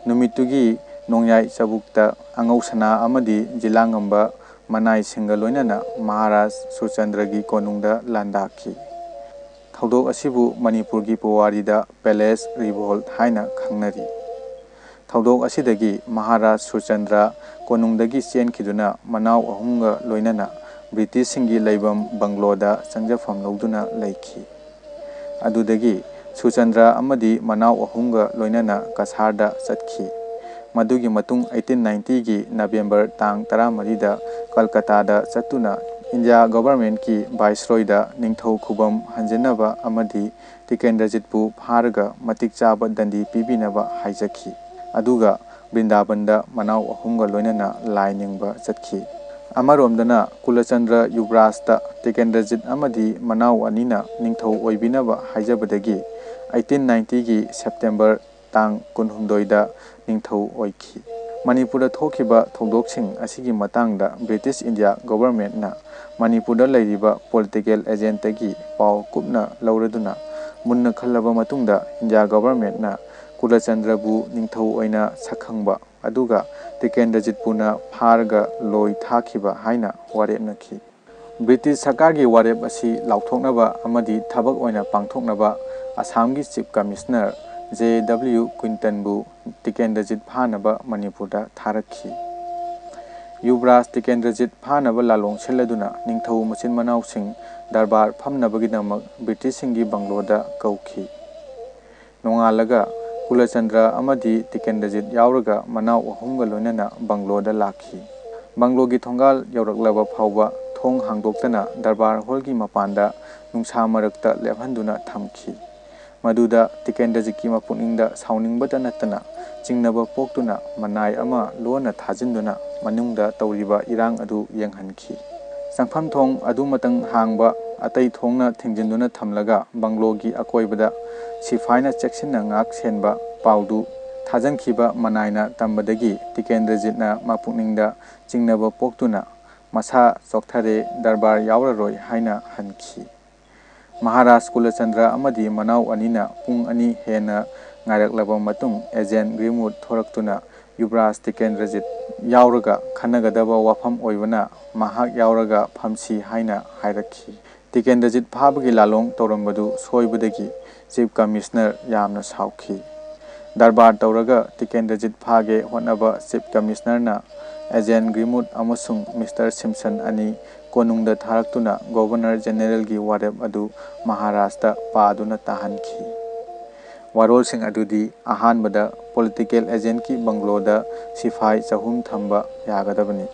ꯅꯨꯃꯤꯠꯇꯨꯒꯤ ꯅꯣꯡꯌꯥꯏ ꯆꯕꯨꯛꯇ ꯑꯉꯧꯁꯅꯥ ꯑꯃꯗꯤ ꯖꯤꯂꯥꯉꯝꯕ ꯃꯅꯥꯏꯁꯤꯡꯒ ꯂꯣꯏꯅꯅ ꯃꯍꯥꯔꯥꯖ ꯁꯨꯔꯆꯟꯗ꯭ꯔꯒꯤ ꯀꯣꯅꯨꯡꯗ ꯂꯥꯟꯗꯥꯈꯤ꯫ ꯊꯧꯗꯣꯛ ꯑꯁꯤꯕꯨ ꯃꯅꯤꯄꯨꯔꯒꯤ ꯄꯨꯋꯥꯔꯤꯗ Palace Revolt ꯍꯥꯏꯅ ꯈꯪꯅꯔꯤ꯫ ꯊꯧꯗꯣꯛ ꯑꯁꯤꯗꯒꯤ ꯃꯍꯥꯔꯥꯖ ꯁꯨꯔꯆꯟꯗ꯭ꯔ ꯀꯣꯅꯨꯡꯗꯒꯤ ꯆꯦꯟꯈꯤꯗꯨꯅ ꯃꯅꯥꯎ ꯑꯍꯨꯝꯒ ꯂꯣꯏꯅꯅ ꯕ꯭ꯔꯤꯇꯤꯁꯁꯤꯡꯒꯤ ꯂꯩꯐꯝ ꯕꯪꯒ꯭ꯂꯣꯗ ꯆꯪꯖꯐꯝ ꯂꯧꯗꯨꯅ ꯂꯩꯈꯤ꯫ ꯑꯗꯨꯗꯒꯤ ꯁꯨꯔꯆꯟꯗ꯭ꯔ ꯑꯃꯗꯤ ꯃꯅꯥꯎ ꯑꯍꯨꯝꯒ ꯂꯣꯏꯅꯅ ꯀꯁꯥꯔꯗ ꯆꯠꯈꯤ꯫ ꯃꯗꯨꯒꯤ ꯃꯇꯨꯡ eighteen ninety ꯒꯤ November ꯇꯥꯡ ꯇꯔꯥꯃꯔꯤꯗ ꯀꯜꯀꯇꯥꯗ ꯆꯠꯇꯨꯅ ꯏꯟꯗꯤꯌꯥ ꯒꯣꯚꯔꯟꯃꯦꯟꯠꯀꯤ ꯚꯥꯏꯁꯔꯣꯏꯗ ꯅꯤꯡꯊꯧ ꯈꯨꯕꯝ ꯍꯟꯖꯤꯟꯅꯕ ꯑꯃꯗꯤ ꯇꯤꯀꯦꯟꯗ꯭ꯔꯖꯤꯠꯄꯨ ꯐꯥꯔꯒ ꯃꯇꯤꯛ ꯆꯥꯕ ꯗꯟꯗꯤ ꯄꯤꯕꯤꯅꯕ ꯍꯥꯏꯖꯈꯤ꯫ ꯑꯗꯨꯒ ꯕ꯭ꯔꯤꯟꯗꯥꯕꯟꯗ ꯃꯅꯥꯎ ꯑꯍꯨꯝꯒ ꯂꯣꯏꯅꯅ ꯂꯥꯏ ꯅꯤꯡꯕ ꯆꯠꯈꯤ꯫ ꯑꯃꯔꯣꯝꯗꯅ ꯀꯨꯂꯆꯟꯗ꯭ꯔ ꯌꯨꯕꯔꯥꯖꯇ ꯇꯤꯀꯦꯟꯗ꯭ꯔꯖꯤꯠ ꯑꯃꯗꯤ ꯃꯅꯥꯎ ꯑꯅꯤꯅ ꯅꯤꯡꯊꯧ ꯑꯣꯏꯕꯤꯅꯕ ꯍꯥꯏꯖꯕꯗꯒꯤ eighteen ninety ꯒꯤ September ꯇꯥꯡ ꯀꯨꯟꯍꯨꯝꯗꯣꯏꯗ ꯅꯤꯡꯊꯧ ꯑꯣꯏꯈꯤ꯫ ꯃꯅꯤꯄꯨꯔꯗ ꯊꯣꯛꯈꯤꯕ ꯊꯧꯗꯣꯛꯁꯤꯡ ꯑꯁꯤꯒꯤ ꯃꯇꯥꯡꯗ ꯕ꯭ꯔꯤꯇꯤꯁ ꯏꯟꯗꯤꯌꯥ ꯒꯣꯚꯔꯟꯃꯦꯟꯠꯅ ꯃꯅꯤꯄꯨꯔꯗ ꯂꯩꯔꯤꯕ political agentꯇꯒꯤ ꯄꯥꯎ ꯀꯨꯞꯅ ꯂꯧꯔꯗꯨꯅ ꯃꯨꯟꯅ ꯈꯜꯂꯕ ꯃꯇꯨꯡꯗ ꯏꯟꯗꯤꯌꯥ ꯒꯣꯚꯔꯟꯃꯦꯟꯠꯅ ꯀꯨꯂꯆꯟꯗ꯭ꯔꯕꯨ ꯅꯤꯡꯊꯧ ꯑꯣꯏꯅ ꯁꯛꯈꯪꯕ ꯑꯗꯨꯒ ꯇꯤꯀꯦꯟꯗ꯭ꯔꯖꯤꯠꯄꯨꯅ ꯐꯥꯔꯒ ꯂꯣꯏ ꯊꯥꯈꯤꯕ ꯍꯥꯏꯅ ꯋꯥꯔꯦꯞꯅꯈꯤ꯫ ꯕ꯭ꯔꯤꯇꯤꯁ ꯁꯔꯀꯥꯔꯒꯤ ꯋꯥꯔꯦꯞ ꯑꯁꯤ ꯂꯥꯎꯊꯣꯛꯅꯕ ꯑꯃꯗꯤ ꯊꯕꯛ ꯑꯣꯏꯅ ꯄꯥꯡꯊꯣꯛꯅꯕ ꯑꯁꯥꯝꯒꯤ Chief Commissioner J W Quintonꯕꯨ Tikendrajit ꯐꯥꯅꯕ ꯃꯅꯤꯄꯨꯔꯗ ꯊꯥꯔꯛꯈꯤ꯫ ꯌꯨꯕꯔꯥꯖ ꯇꯤꯀꯦꯟꯗ꯭ꯔꯖꯤꯠ ꯐꯥꯅꯕ ꯂꯥꯂꯣꯡ ꯁꯤꯜꯂꯗꯨꯅ ꯅꯤꯡꯊꯧ ꯃꯆꯤꯟ ꯃꯅꯥꯎꯁꯤꯡ ꯗꯔꯕꯥꯔ ꯐꯝꯅꯕꯒꯤꯗꯃꯛ ꯕ꯭ꯔꯤꯇꯤꯁꯁꯤꯡꯒꯤ ꯕꯪꯒ꯭ꯂꯣꯗ ꯀꯧꯈꯤ꯫ ꯅꯣꯡꯉꯥꯜꯂꯒ ꯀꯨꯂꯆꯟꯗ꯭ꯔ ꯑꯃꯗꯤ ꯇꯤꯀꯦꯟꯗ꯭ꯔꯖꯤꯠ ꯌꯥꯎꯔꯒ ꯃꯅꯥꯎ ꯑꯍꯨꯝꯒ ꯂꯣꯏꯅꯅ ꯕꯪꯒ꯭ꯂꯣꯗ ꯂꯥꯛꯈꯤ꯫ ꯕꯪꯒ꯭ꯂꯣꯒꯤ ꯊꯣꯡꯒꯥꯜ ꯌꯧꯔꯛꯂꯕ ꯐꯥꯎꯕ ꯊꯣꯡ ꯍꯥꯡꯗꯣꯛꯇꯅ ꯗꯔꯕꯥꯔ ꯍꯣꯜꯒꯤ ꯃꯄꯥꯟꯗ ꯅꯨꯡꯁꯥ ꯃꯔꯛꯇ ꯂꯦꯞꯍꯟꯗꯨꯅ ꯊꯝꯈꯤ꯫ ꯃꯗꯨꯗ ꯇꯤꯀꯦꯟꯗ꯭ꯔꯖꯤꯠꯀꯤ ꯃꯄꯨꯛꯅꯤꯡꯗ ꯁꯥꯎꯅꯤꯡꯕꯇ ꯅꯠꯇꯅ ꯆꯤꯡꯅꯕ ꯄꯣꯛꯇꯨꯅ ꯃꯅꯥꯏ ꯑꯃ ꯂꯣꯟꯅ ꯊꯥꯖꯤꯟꯗꯨꯅ ꯃꯅꯨꯡꯗ ꯇꯧꯔꯤꯕ ꯏꯔꯥꯡ ꯑꯗꯨ ꯌꯦꯡꯍꯟꯈꯤ꯫ ꯆꯪꯐꯝ ꯊꯣꯡ ꯑꯗꯨꯃꯇꯪ ꯍꯥꯡꯕ, ꯑꯇꯩ ꯊꯣꯡꯅ ꯊꯤꯡꯖꯤꯟꯗꯨꯅ ꯊꯝꯂꯒ ꯕꯪꯒ꯭ꯂꯣꯒꯤ ꯑꯀꯣꯏꯕꯗ ꯁꯤꯐꯥꯏꯅ ꯆꯦꯛꯁꯤꯟꯅ ꯉꯥꯛ ꯁꯦꯟꯕ ꯄꯥꯎꯗꯨ ꯊꯥꯖꯟꯈꯤꯕ ꯃꯅꯥꯏꯅ ꯇꯝꯕꯗꯒꯤ ꯇꯤꯀꯦꯟꯗ꯭ꯔꯖꯤꯠꯅ ꯃꯄꯨꯛꯅꯤꯡꯗ ꯆꯤꯡꯅꯕ ꯄꯣꯛꯇꯨꯅ ꯃꯁꯥ ꯆꯣꯛꯊꯔꯦ, ꯗꯔꯕꯥꯔ ꯌꯥꯎꯔꯔꯣꯏ ꯍꯥꯏꯅ ꯍꯟꯈꯤ꯫ ꯃꯍꯥꯔꯥꯖ ꯀꯨꯂꯆꯟꯗ꯭ꯔ ꯑꯃꯗꯤ ꯃꯅꯥꯎ ꯑꯅꯤꯅ ꯄꯨꯡ ꯑꯅꯤ ꯍꯦꯟꯅ ꯉꯥꯏꯔꯛꯂꯕ ꯃꯇꯨꯡ agent Greenwood ꯊꯣꯔꯛꯇꯨꯅ ꯌꯨꯕꯔꯥꯖ ꯇꯤꯀꯦꯟꯗ꯭ꯔꯖꯤꯠ ꯌꯥꯎꯔꯒ ꯈꯟꯅꯒꯗꯕ ꯋꯥꯐꯝ ꯑꯣꯏꯕꯅ ꯃꯍꯥꯛ ꯌꯥꯎꯔꯒ ꯐꯝꯁꯤ ꯍꯥꯏꯅ ꯍꯥꯏꯔꯛꯈꯤ꯫ ꯇꯤꯀꯦꯟꯗ꯭ꯔꯖꯤꯠ ꯐꯥꯕꯒꯤ ꯂꯥꯂꯣꯡ ꯇꯧꯔꯝꯕꯗꯨ ꯁꯣꯏꯕꯗꯒꯤ ꯆꯤꯐ ꯀꯃꯤꯁꯅꯔ ꯌꯥꯝꯅ ꯁꯥꯎꯈꯤ꯫ ꯗꯔꯕꯥꯔ ꯇꯧꯔꯒ ꯇꯤꯀꯦꯟꯗ꯭ꯔꯖꯤꯠ ꯐꯥꯒꯦ ꯍꯣꯠꯅꯕ ꯆꯤꯐ ꯀꯃꯤꯁꯅꯔꯅ ꯑꯦꯖꯦꯟ ꯒ꯭ꯔꯤꯃꯨꯠ ꯑꯃꯁꯨꯡ ꯃꯤꯁꯇꯔ ꯁꯤꯝꯁꯟ ꯑꯅꯤ ꯀꯣꯅꯨꯡꯗ ꯊꯥꯔꯛꯇꯨꯅ ꯒꯣꯚꯔꯅꯔ ꯖꯦꯅꯦꯔꯦꯜꯒꯤ ꯋꯥꯔꯦꯞ ꯑꯗꯨ ꯃꯍꯥꯔꯥꯖꯇ ꯄꯥꯗꯨꯅ ꯇꯥꯍꯟꯈꯤ꯫ ꯋꯥꯔꯣꯜꯁꯤꯡ ꯑꯗꯨꯗꯤ ꯑꯍꯥꯟꯕꯗ ꯄꯣꯂꯤꯇꯤꯀꯦꯜ ꯑꯦꯖꯦꯟꯠꯀꯤ ꯕꯪꯒ꯭ꯂꯣꯗ ꯁꯤꯐꯥꯏ ꯆꯍꯨꯝ ꯊꯝꯕ ꯌꯥꯒꯗꯕꯅꯤ꯫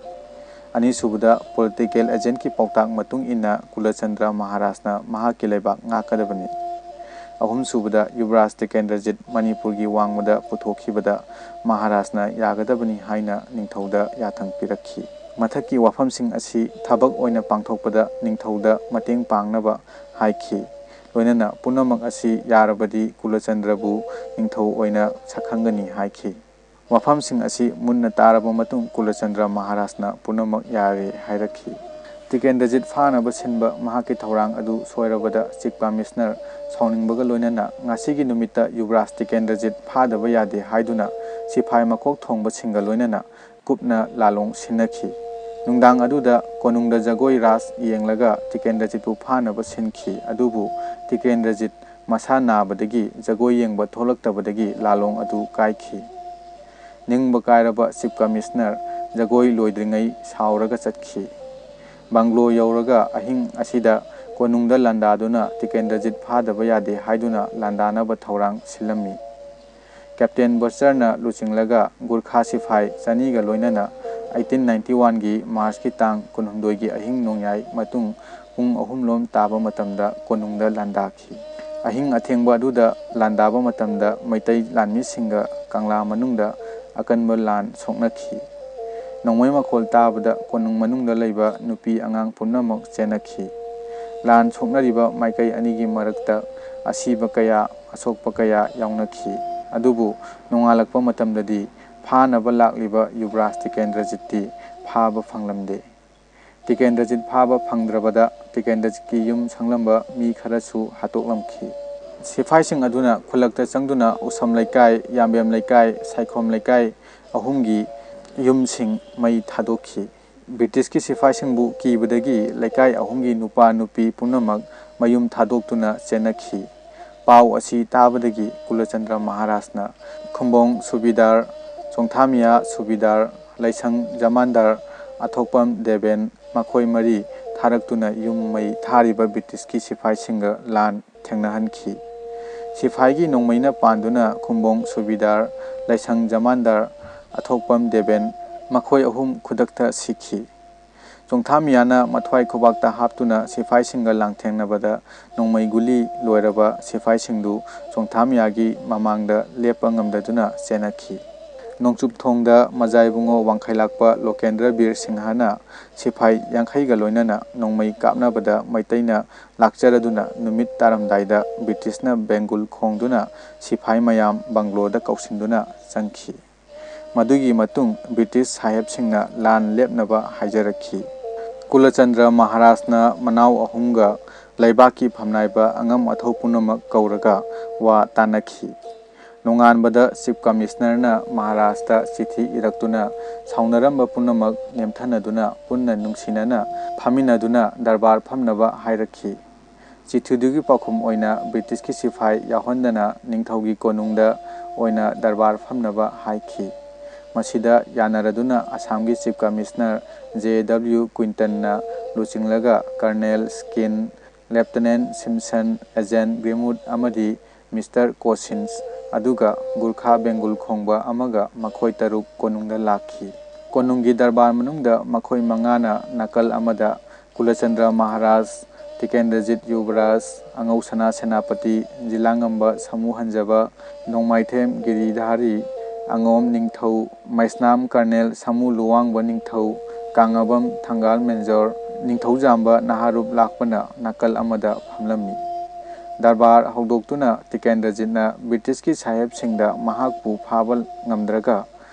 ꯑꯅꯤꯁꯨꯕꯗ, ꯄꯣꯂꯤꯇꯤꯀꯦꯜ ꯑꯦꯖꯦꯟꯠꯀꯤ ꯄꯥꯎꯇꯥꯛ ꯃꯇꯨꯡ ꯏꯟꯅ ꯀꯨꯂꯆꯟꯗ꯭ꯔ ꯃꯍꯥꯔꯥꯖꯅ ꯃꯍꯥꯛꯀꯤ ꯂꯩꯕꯥꯛ ꯉꯥꯛꯀꯗꯕꯅꯤ꯫ ꯑꯍꯨꯝꯁꯨꯕꯗ, ꯌꯨꯕꯔꯥꯖ ꯇꯤꯀꯦꯟꯗ꯭ꯔꯖꯤꯠ ꯃꯅꯤꯄꯨꯔꯒꯤ ꯋꯥꯡꯃꯗ ꯄꯨꯊꯣꯛꯈꯤꯕꯗ ꯃꯍꯥꯔꯥꯖꯅ ꯌꯥꯒꯗꯕꯅꯤ ꯍꯥꯏꯅ ꯅꯤꯡꯊꯧꯗ ꯌꯥꯊꯪ ꯄꯤꯔꯛꯈꯤ꯫ ꯃꯊꯛꯀꯤ ꯋꯥꯐꯝꯁꯤꯡ ꯑꯁꯤ ꯊꯕꯛ ꯑꯣꯏꯅ ꯄꯥꯡꯊꯣꯛꯄꯗ ꯅꯤꯡꯊꯧꯗ ꯃꯇꯦꯡ ꯄꯥꯡꯅꯕ ꯍꯥꯏꯈꯤ꯫ ꯂꯣꯏꯅꯅ ꯄꯨꯝꯅꯃꯛ ꯑꯁꯤ ꯌꯥꯔꯕꯗꯤ ꯀꯨꯂꯆꯟꯗ꯭ꯔꯕꯨ ꯅꯤꯡꯊꯧ ꯑꯣꯏꯅ ꯁꯛꯈꯪꯒꯅꯤ ꯍꯥꯏꯈꯤ꯫ ꯋꯥꯐꯝꯁꯤꯡ ꯑꯁꯤ ꯃꯨꯟꯅ ꯇꯥꯔꯕ ꯃꯇꯨꯡ ꯀꯨꯂꯆꯟꯗ꯭ꯔ ꯃꯍꯥꯔꯥꯖꯅ ꯄꯨꯝꯅꯃꯛ ꯌꯥꯔꯦ ꯍꯥꯏꯔꯛꯈꯤ꯫ ꯇꯤꯀꯦꯟꯗ꯭ꯔꯖꯤꯠ ꯐꯥꯅꯕ ꯁꯤꯟꯕ ꯃꯍꯥꯛꯀꯤ ꯊꯧꯔꯥꯡ ꯑꯗꯨ ꯁꯣꯏꯔꯕꯗ ꯆꯤꯐ ꯀꯃꯤꯁꯅꯔ ꯁꯥꯎꯅꯤꯡꯕꯒ ꯂꯣꯏꯅꯅ ꯉꯁꯤꯒꯤ ꯅꯨꯃꯤꯠꯇ ꯌꯨꯕꯔꯥꯖ ꯇꯤꯀꯦꯟꯗ꯭ꯔꯖꯤꯠ ꯐꯥꯗꯕ ꯌꯥꯗꯦ ꯍꯥꯏꯗꯨꯅ ꯁꯤꯐꯥꯏ ꯃꯀꯣꯛ ꯊꯣꯡꯕꯁꯤꯡꯒ ꯂꯣꯏꯅꯅ ꯀꯨꯞꯅ ꯂꯥꯂꯣꯡ ꯁꯤꯟꯅꯈꯤ꯫ ꯅꯨꯡꯗꯥꯡ ꯑꯗꯨꯗ ꯀꯣꯅꯨꯡꯗ ꯖꯒꯣꯏ ꯔꯥꯁ ꯌꯦꯡꯂꯒ ꯇꯤꯀꯦꯟꯗ꯭ꯔꯖꯤꯠꯄꯨ ꯐꯥꯅꯕ ꯁꯤꯟꯈꯤ꯫ ꯑꯗꯨꯕꯨ ꯇꯤꯀꯦꯟꯗ꯭ꯔꯖꯤꯠ ꯃꯁꯥ ꯅꯥꯕꯗꯒꯤ ꯖꯒꯣꯏ ꯌꯦꯡꯕ ꯊꯣꯛꯂꯛꯇꯕꯗꯒꯤ ꯂꯥꯂꯣꯡ ꯑꯗꯨ ꯀꯥꯏꯈꯤ꯫ ꯅꯤꯡꯕ ꯀꯥꯏꯔꯕ ꯆꯤꯐ ꯀꯃꯤꯁꯅꯔ ꯖꯒꯣꯏ ꯂꯣꯏꯗ꯭ꯔꯤꯉꯩ ꯁꯥꯎꯔꯒ ꯆꯠꯈꯤ꯫ ꯕꯪꯒ꯭ꯂꯣ ꯌꯧꯔꯒ ꯑꯍꯤꯡ ꯑꯁꯤꯗ ꯀꯣꯅꯨꯡꯗ ꯂꯥꯟꯗꯥꯗꯨꯅ ꯇꯤꯀꯦꯟꯗ꯭ꯔꯖꯤꯠ ꯐꯥꯗꯕ ꯌꯥꯗꯦ ꯍꯥꯏꯗꯨꯅ ꯂꯥꯟꯗꯥꯅꯕ ꯊꯧꯔꯥꯡ ꯁꯤꯜꯂꯝꯃꯤ꯫ ꯀꯦꯞꯇꯦꯟ ꯕꯁꯇꯔꯅ ꯂꯨꯆꯤꯡꯂꯒ ꯒꯨꯔꯈꯥ ꯁꯤꯐꯥꯏ ꯆꯅꯤꯒ ꯂꯣꯏꯅꯅ eighteen ninety oneꯒꯤ ꯃꯥꯔꯆꯀꯤ ꯇꯥꯡ ꯀꯨꯟꯍꯨꯝꯗꯣꯏꯒꯤ ꯑꯍꯤꯡ ꯅꯣꯡꯌꯥꯏ ꯃꯇꯨꯡ ꯄꯨꯡ ꯑꯍꯨꯝ ꯂꯣꯝ ꯇꯥꯕ ꯃꯇꯝꯗ ꯀꯣꯅꯨꯡꯗ ꯂꯥꯟꯗꯥꯈꯤ꯫ ꯑꯍꯤꯡ ꯑꯊꯦꯡꯕ ꯑꯗꯨꯗ ꯂꯥꯟꯗꯥꯕ ꯃꯇꯝꯗ ꯃꯩꯇꯩ ꯂꯥꯟꯃꯤꯁꯤꯡꯒ ꯀꯪꯂꯥ ꯃꯅꯨꯡꯗ ꯑꯀꯟꯕ ꯂꯥꯟ ꯁꯣꯛꯅꯈꯤ꯫ ꯅꯣꯡꯃꯩ ꯃꯈꯣꯜ ꯇꯥꯕꯗ ꯀꯣꯅꯨꯡ ꯃꯅꯨꯡꯗ ꯂꯩꯕ ꯅꯨꯄꯤ ꯑꯉꯥꯡ ꯄꯨꯝꯅꯃꯛ ꯆꯦꯟꯅꯈꯤ꯫ ꯂꯥꯟ ꯁꯣꯛꯅꯔꯤꯕ ꯃꯥꯏꯀꯩ ꯑꯅꯤꯒꯤ ꯃꯔꯛꯇ ꯑꯁꯤꯕ ꯀꯌꯥ, ꯑꯁꯣꯛꯄ ꯀꯌꯥ ꯌꯥꯎꯅꯈꯤ꯫ ꯑꯗꯨꯕꯨ ꯅꯣꯡꯉꯥꯜꯂꯛꯄ ꯃꯇꯝꯗꯗꯤ ꯐꯥꯅꯕ ꯂꯥꯛꯂꯤꯕ ꯌꯨꯕꯔꯥꯖ ꯇꯤꯀꯦꯟꯗ꯭ꯔꯖꯤꯠꯇꯤ ꯐꯥꯕ ꯐꯪꯂꯝꯗꯦ꯫ ꯇꯤꯀꯦꯟꯗ꯭ꯔꯖꯤꯠ ꯐꯥꯕ ꯐꯪꯗ꯭ꯔꯕꯗ ꯇꯤꯀꯦꯟꯗ꯭ꯔꯖꯤꯠꯀꯤ ꯌꯨꯝ ꯁꯪꯂꯝꯕ ꯃꯤ ꯈꯔꯁꯨ ꯍꯥꯠꯇꯣꯛꯂꯝꯈꯤ꯫ ꯁꯤꯐꯥꯏꯁꯤꯡ ꯑꯗꯨꯅ ꯈꯨꯜꯂꯛꯇ ꯆꯪꯗꯨꯅ ꯎꯁꯝ ꯂꯩꯀꯥꯏ, ꯌꯥꯝꯕꯦꯝ ꯂꯩꯀꯥꯏ, ꯁꯥꯏꯈꯣꯝ ꯂꯩꯀꯥꯏ, ꯑꯍꯨꯝꯒꯤ ꯌꯨꯝꯁꯤꯡ ꯃꯩ ꯊꯥꯗꯣꯛꯈꯤ꯫ ꯕ꯭ꯔꯤꯇꯤꯁꯀꯤ ꯁꯤꯐꯥꯏꯁꯤꯡꯕꯨ ꯀꯤꯕꯗꯒꯤ ꯂꯩꯀꯥꯏ ꯑꯍꯨꯝꯒꯤ ꯅꯨꯄꯥ ꯅꯨꯄꯤ ꯄꯨꯝꯅꯃꯛ ꯃꯌꯨꯝ ꯊꯥꯗꯣꯛꯇꯨꯅ ꯆꯦꯟꯅꯈꯤ꯫ ꯄꯥꯎ ꯑꯁꯤ ꯇꯥꯕꯗꯒꯤ ꯀꯨꯂꯆꯟꯗ꯭ꯔ ꯃꯍꯥꯔꯥꯖꯅ ꯈꯨꯝꯕꯣꯡ ꯁꯨꯕꯤꯗꯥꯔ, ꯆꯣꯡꯊꯥꯃꯤꯌꯥ ꯁꯨꯕꯤꯗꯥꯔ, ꯂꯩꯁꯪ ꯖꯃꯥꯟꯗꯥꯔ, ꯑꯊꯣꯛꯄꯝ ꯗꯦꯕꯦꯟ, ꯃꯈꯣꯏ ꯃꯔꯤ ꯊꯥꯔꯛꯇꯨꯅ ꯌꯨꯝ ꯃꯩ ꯊꯥꯔꯤꯕ ꯕ꯭ꯔꯤꯇꯤꯁꯀꯤ ꯁꯤꯐꯥꯏꯁꯤꯡꯒ ꯂꯥꯟ ꯊꯦꯡꯅꯍꯟꯈꯤ꯫ ꯁꯤꯐꯥꯏꯒꯤ ꯅꯣꯡꯃꯩꯅ ꯄꯥꯟꯗꯨꯅ ꯈꯨꯝꯕꯣꯡ ꯁꯨꯕꯤꯗꯥꯔ, ꯂꯩꯁꯪ ꯖꯃꯥꯟꯗꯥꯔ, ꯑꯊꯣꯛꯄꯝ ꯗꯦꯕꯦꯟ, ꯃꯈꯣꯏ ꯑꯍꯨꯝ ꯈꯨꯗꯛꯇ ꯁꯤꯈꯤ꯫ ꯆꯣꯡꯊꯥꯃꯤꯌꯥꯅ ꯃꯊ꯭ꯋꯥꯏ ꯈꯨꯕꯥꯛꯇ ꯍꯥꯞꯇꯨꯅ ꯁꯤꯐꯥꯏꯁꯤꯡꯒ ꯂꯥꯟꯊꯦꯡꯅꯕꯗ ꯅꯣꯡꯃꯩ ꯒꯨꯂꯤ ꯂꯣꯏꯔꯕ ꯁꯤꯐꯥꯏꯁꯤꯡꯗꯨ ꯆꯣꯡꯊꯥꯃꯤꯌꯥꯒꯤ ꯃꯃꯥꯡꯗ ꯂꯦꯞꯄ ꯉꯝꯗꯗꯨꯅ ꯆꯦꯟꯅꯈꯤ꯫ ꯅꯣꯡꯆꯨꯞ ꯊꯣꯡꯗ ꯃꯖꯥꯏꯕꯨꯡꯉꯣ ꯋꯥꯡꯈꯩꯂꯥꯛꯄ ꯂꯣꯀꯦꯟꯗ꯭ꯔ ꯕꯤꯔ ꯁꯤꯡꯍꯅ ꯁꯤꯐꯥꯏ ꯌꯥꯡꯈꯩꯒ ꯂꯣꯏꯅꯅ ꯅꯣꯡꯃꯩ ꯀꯥꯞꯅꯕꯗ ꯃꯩꯇꯩꯅ ꯂꯥꯛꯆꯔꯗꯨꯅ ꯅꯨꯃꯤꯠ ꯇꯥꯔꯝꯗꯥꯏꯗ ꯕ꯭ꯔꯤꯇꯤꯁꯅ ꯕꯦꯡꯒꯨꯜ ꯈꯣꯡꯗꯨꯅ ꯁꯤꯐꯥꯏ ꯃꯌꯥꯝ ꯕꯪꯒ꯭ꯂꯣꯗ ꯀꯧꯁꯤꯟꯗꯨꯅ ꯆꯪꯈꯤ꯫ ꯃꯗꯨꯒꯤ ꯃꯇꯨꯡ ꯕ꯭ꯔꯤꯇꯤꯁ ꯁꯥꯍꯦꯕꯁꯤꯡꯅ ꯂꯥꯟ ꯂꯦꯞꯅꯕ ꯍꯥꯏꯖꯔꯛꯈꯤ꯫ ꯀꯨꯂꯆꯟꯗ꯭ꯔ ꯃꯍꯥꯔꯥꯖꯅ ꯃꯅꯥꯎ ꯑꯍꯨꯝꯒ ꯂꯩꯕꯥꯛꯀꯤ ꯐꯝꯅꯥꯏꯕ ꯑꯉꯝ ꯑꯊꯧ ꯄꯨꯝꯅꯃꯛ ꯀꯧꯔꯒ ꯋꯥ ꯇꯥꯅꯈꯤ꯫ ꯅꯣꯡꯉꯥꯟꯕꯗ ꯆꯤꯐ ꯀꯃꯤꯁꯅꯔꯅ ꯃꯍꯥꯔꯥꯖꯇ ꯆꯤꯊꯤ ꯏꯔꯛꯇꯨꯅ ꯁꯥꯎꯅꯔꯝꯕ ꯄꯨꯝꯅꯃꯛ ꯅꯦꯝꯊꯅꯗꯨꯅ ꯄꯨꯟꯅ ꯅꯨꯡꯁꯤꯅꯅ ꯐꯝꯃꯤꯟꯅꯗꯨꯅ ꯗꯔꯕꯥꯔ ꯐꯝꯅꯕ ꯍꯥꯏꯔꯛꯈꯤ꯫ ꯆꯤꯊꯤꯗꯨꯒꯤ ꯄꯥꯎꯈꯨꯝ ꯑꯣꯏꯅ ꯕ꯭ꯔꯤꯇꯤꯁꯀꯤ ꯁꯤꯐꯥꯏ ꯌꯥꯎꯍꯟꯗꯅ ꯅꯤꯡꯊꯧꯒꯤ ꯀꯣꯅꯨꯡꯗ ꯑꯣꯏꯅ ꯗꯔꯕꯥꯔ ꯐꯝꯅꯕ ꯍꯥꯏꯈꯤ꯫ ꯃꯁꯤꯗ ꯌꯥꯅꯔꯗꯨꯅ ꯑꯁꯥꯝꯒꯤ ꯆꯤꯐ ꯀꯃꯤꯁꯅꯔ ꯖꯦ ꯗꯕ꯭ꯂꯤꯎ ꯀ꯭ꯋꯤꯟꯇꯟꯅ ꯂꯨꯆꯤꯡꯂꯒ colonel Skene, lieutenant Simpson, agent Grimwood ꯑꯃꯗꯤ ꯃꯤꯁꯇꯔ ꯀꯣꯁꯤꯟꯁ, ꯑꯗꯨꯒ ꯒꯨꯔꯈꯥ ꯕꯦꯡꯒꯨꯜ ꯈꯣꯡꯕ ꯑꯃꯒ ꯃꯈꯣꯏ ꯇꯔꯨꯛ ꯀꯣꯅꯨꯡꯗ ꯂꯥꯛꯈꯤ꯫ ꯀꯣꯅꯨꯡꯒꯤ ꯗꯔꯕꯥꯔ ꯃꯅꯨꯡꯗ ꯃꯈꯣꯏ ꯃꯉꯥꯅ ꯅꯥꯀꯜ ꯑꯃꯗ ꯀꯨꯂꯆꯟꯗ꯭ꯔ ꯃꯍꯥꯔꯥꯖ, ꯇꯤꯀꯦꯟꯗ꯭ꯔꯖꯤꯠ ꯌꯨꯕꯔꯥꯖ, ꯑꯉꯧꯁꯅꯥ ꯁꯦꯅꯥꯄꯇꯤ, ꯖꯤꯂꯥꯉꯝꯕ ꯁꯥꯃꯨ ꯍꯟꯖꯕ, ꯅꯣꯡꯃꯥꯏꯊꯦꯝ ꯒꯤꯔꯤꯙꯥꯔꯤ, ꯑꯉꯣꯝ ꯅꯤꯡꯊꯧ, ꯃꯩꯁꯅꯥꯝ ꯀꯔꯅꯦꯜ ꯁꯥꯃꯨ ꯂꯨꯋꯥꯡꯕ ꯅꯤꯡꯊꯧ, ꯀꯥꯡꯉꯕꯝ ꯊꯪꯒꯥꯜ ꯃꯦꯟꯖꯣꯔ, ꯅꯤꯡꯊꯧꯖꯥꯝꯕ ꯅꯍꯥꯔꯨꯞ ꯂꯥꯛꯄꯅ ꯅꯥꯀꯜ ꯑꯃꯗ ꯐꯝꯂꯝꯃꯤ꯫ ꯗꯔꯕꯥꯔ ꯍꯧꯗꯣꯛꯇꯨꯅ ꯇꯤꯀꯦꯟꯗ꯭ꯔꯖꯤꯠꯅ ꯕ꯭ꯔꯤꯇꯤꯁꯀꯤ ꯁꯥꯍꯦꯕꯁꯤꯡꯗ ꯃꯍꯥꯛꯄꯨ ꯐꯥꯕ ꯉꯝꯗ꯭ꯔꯒ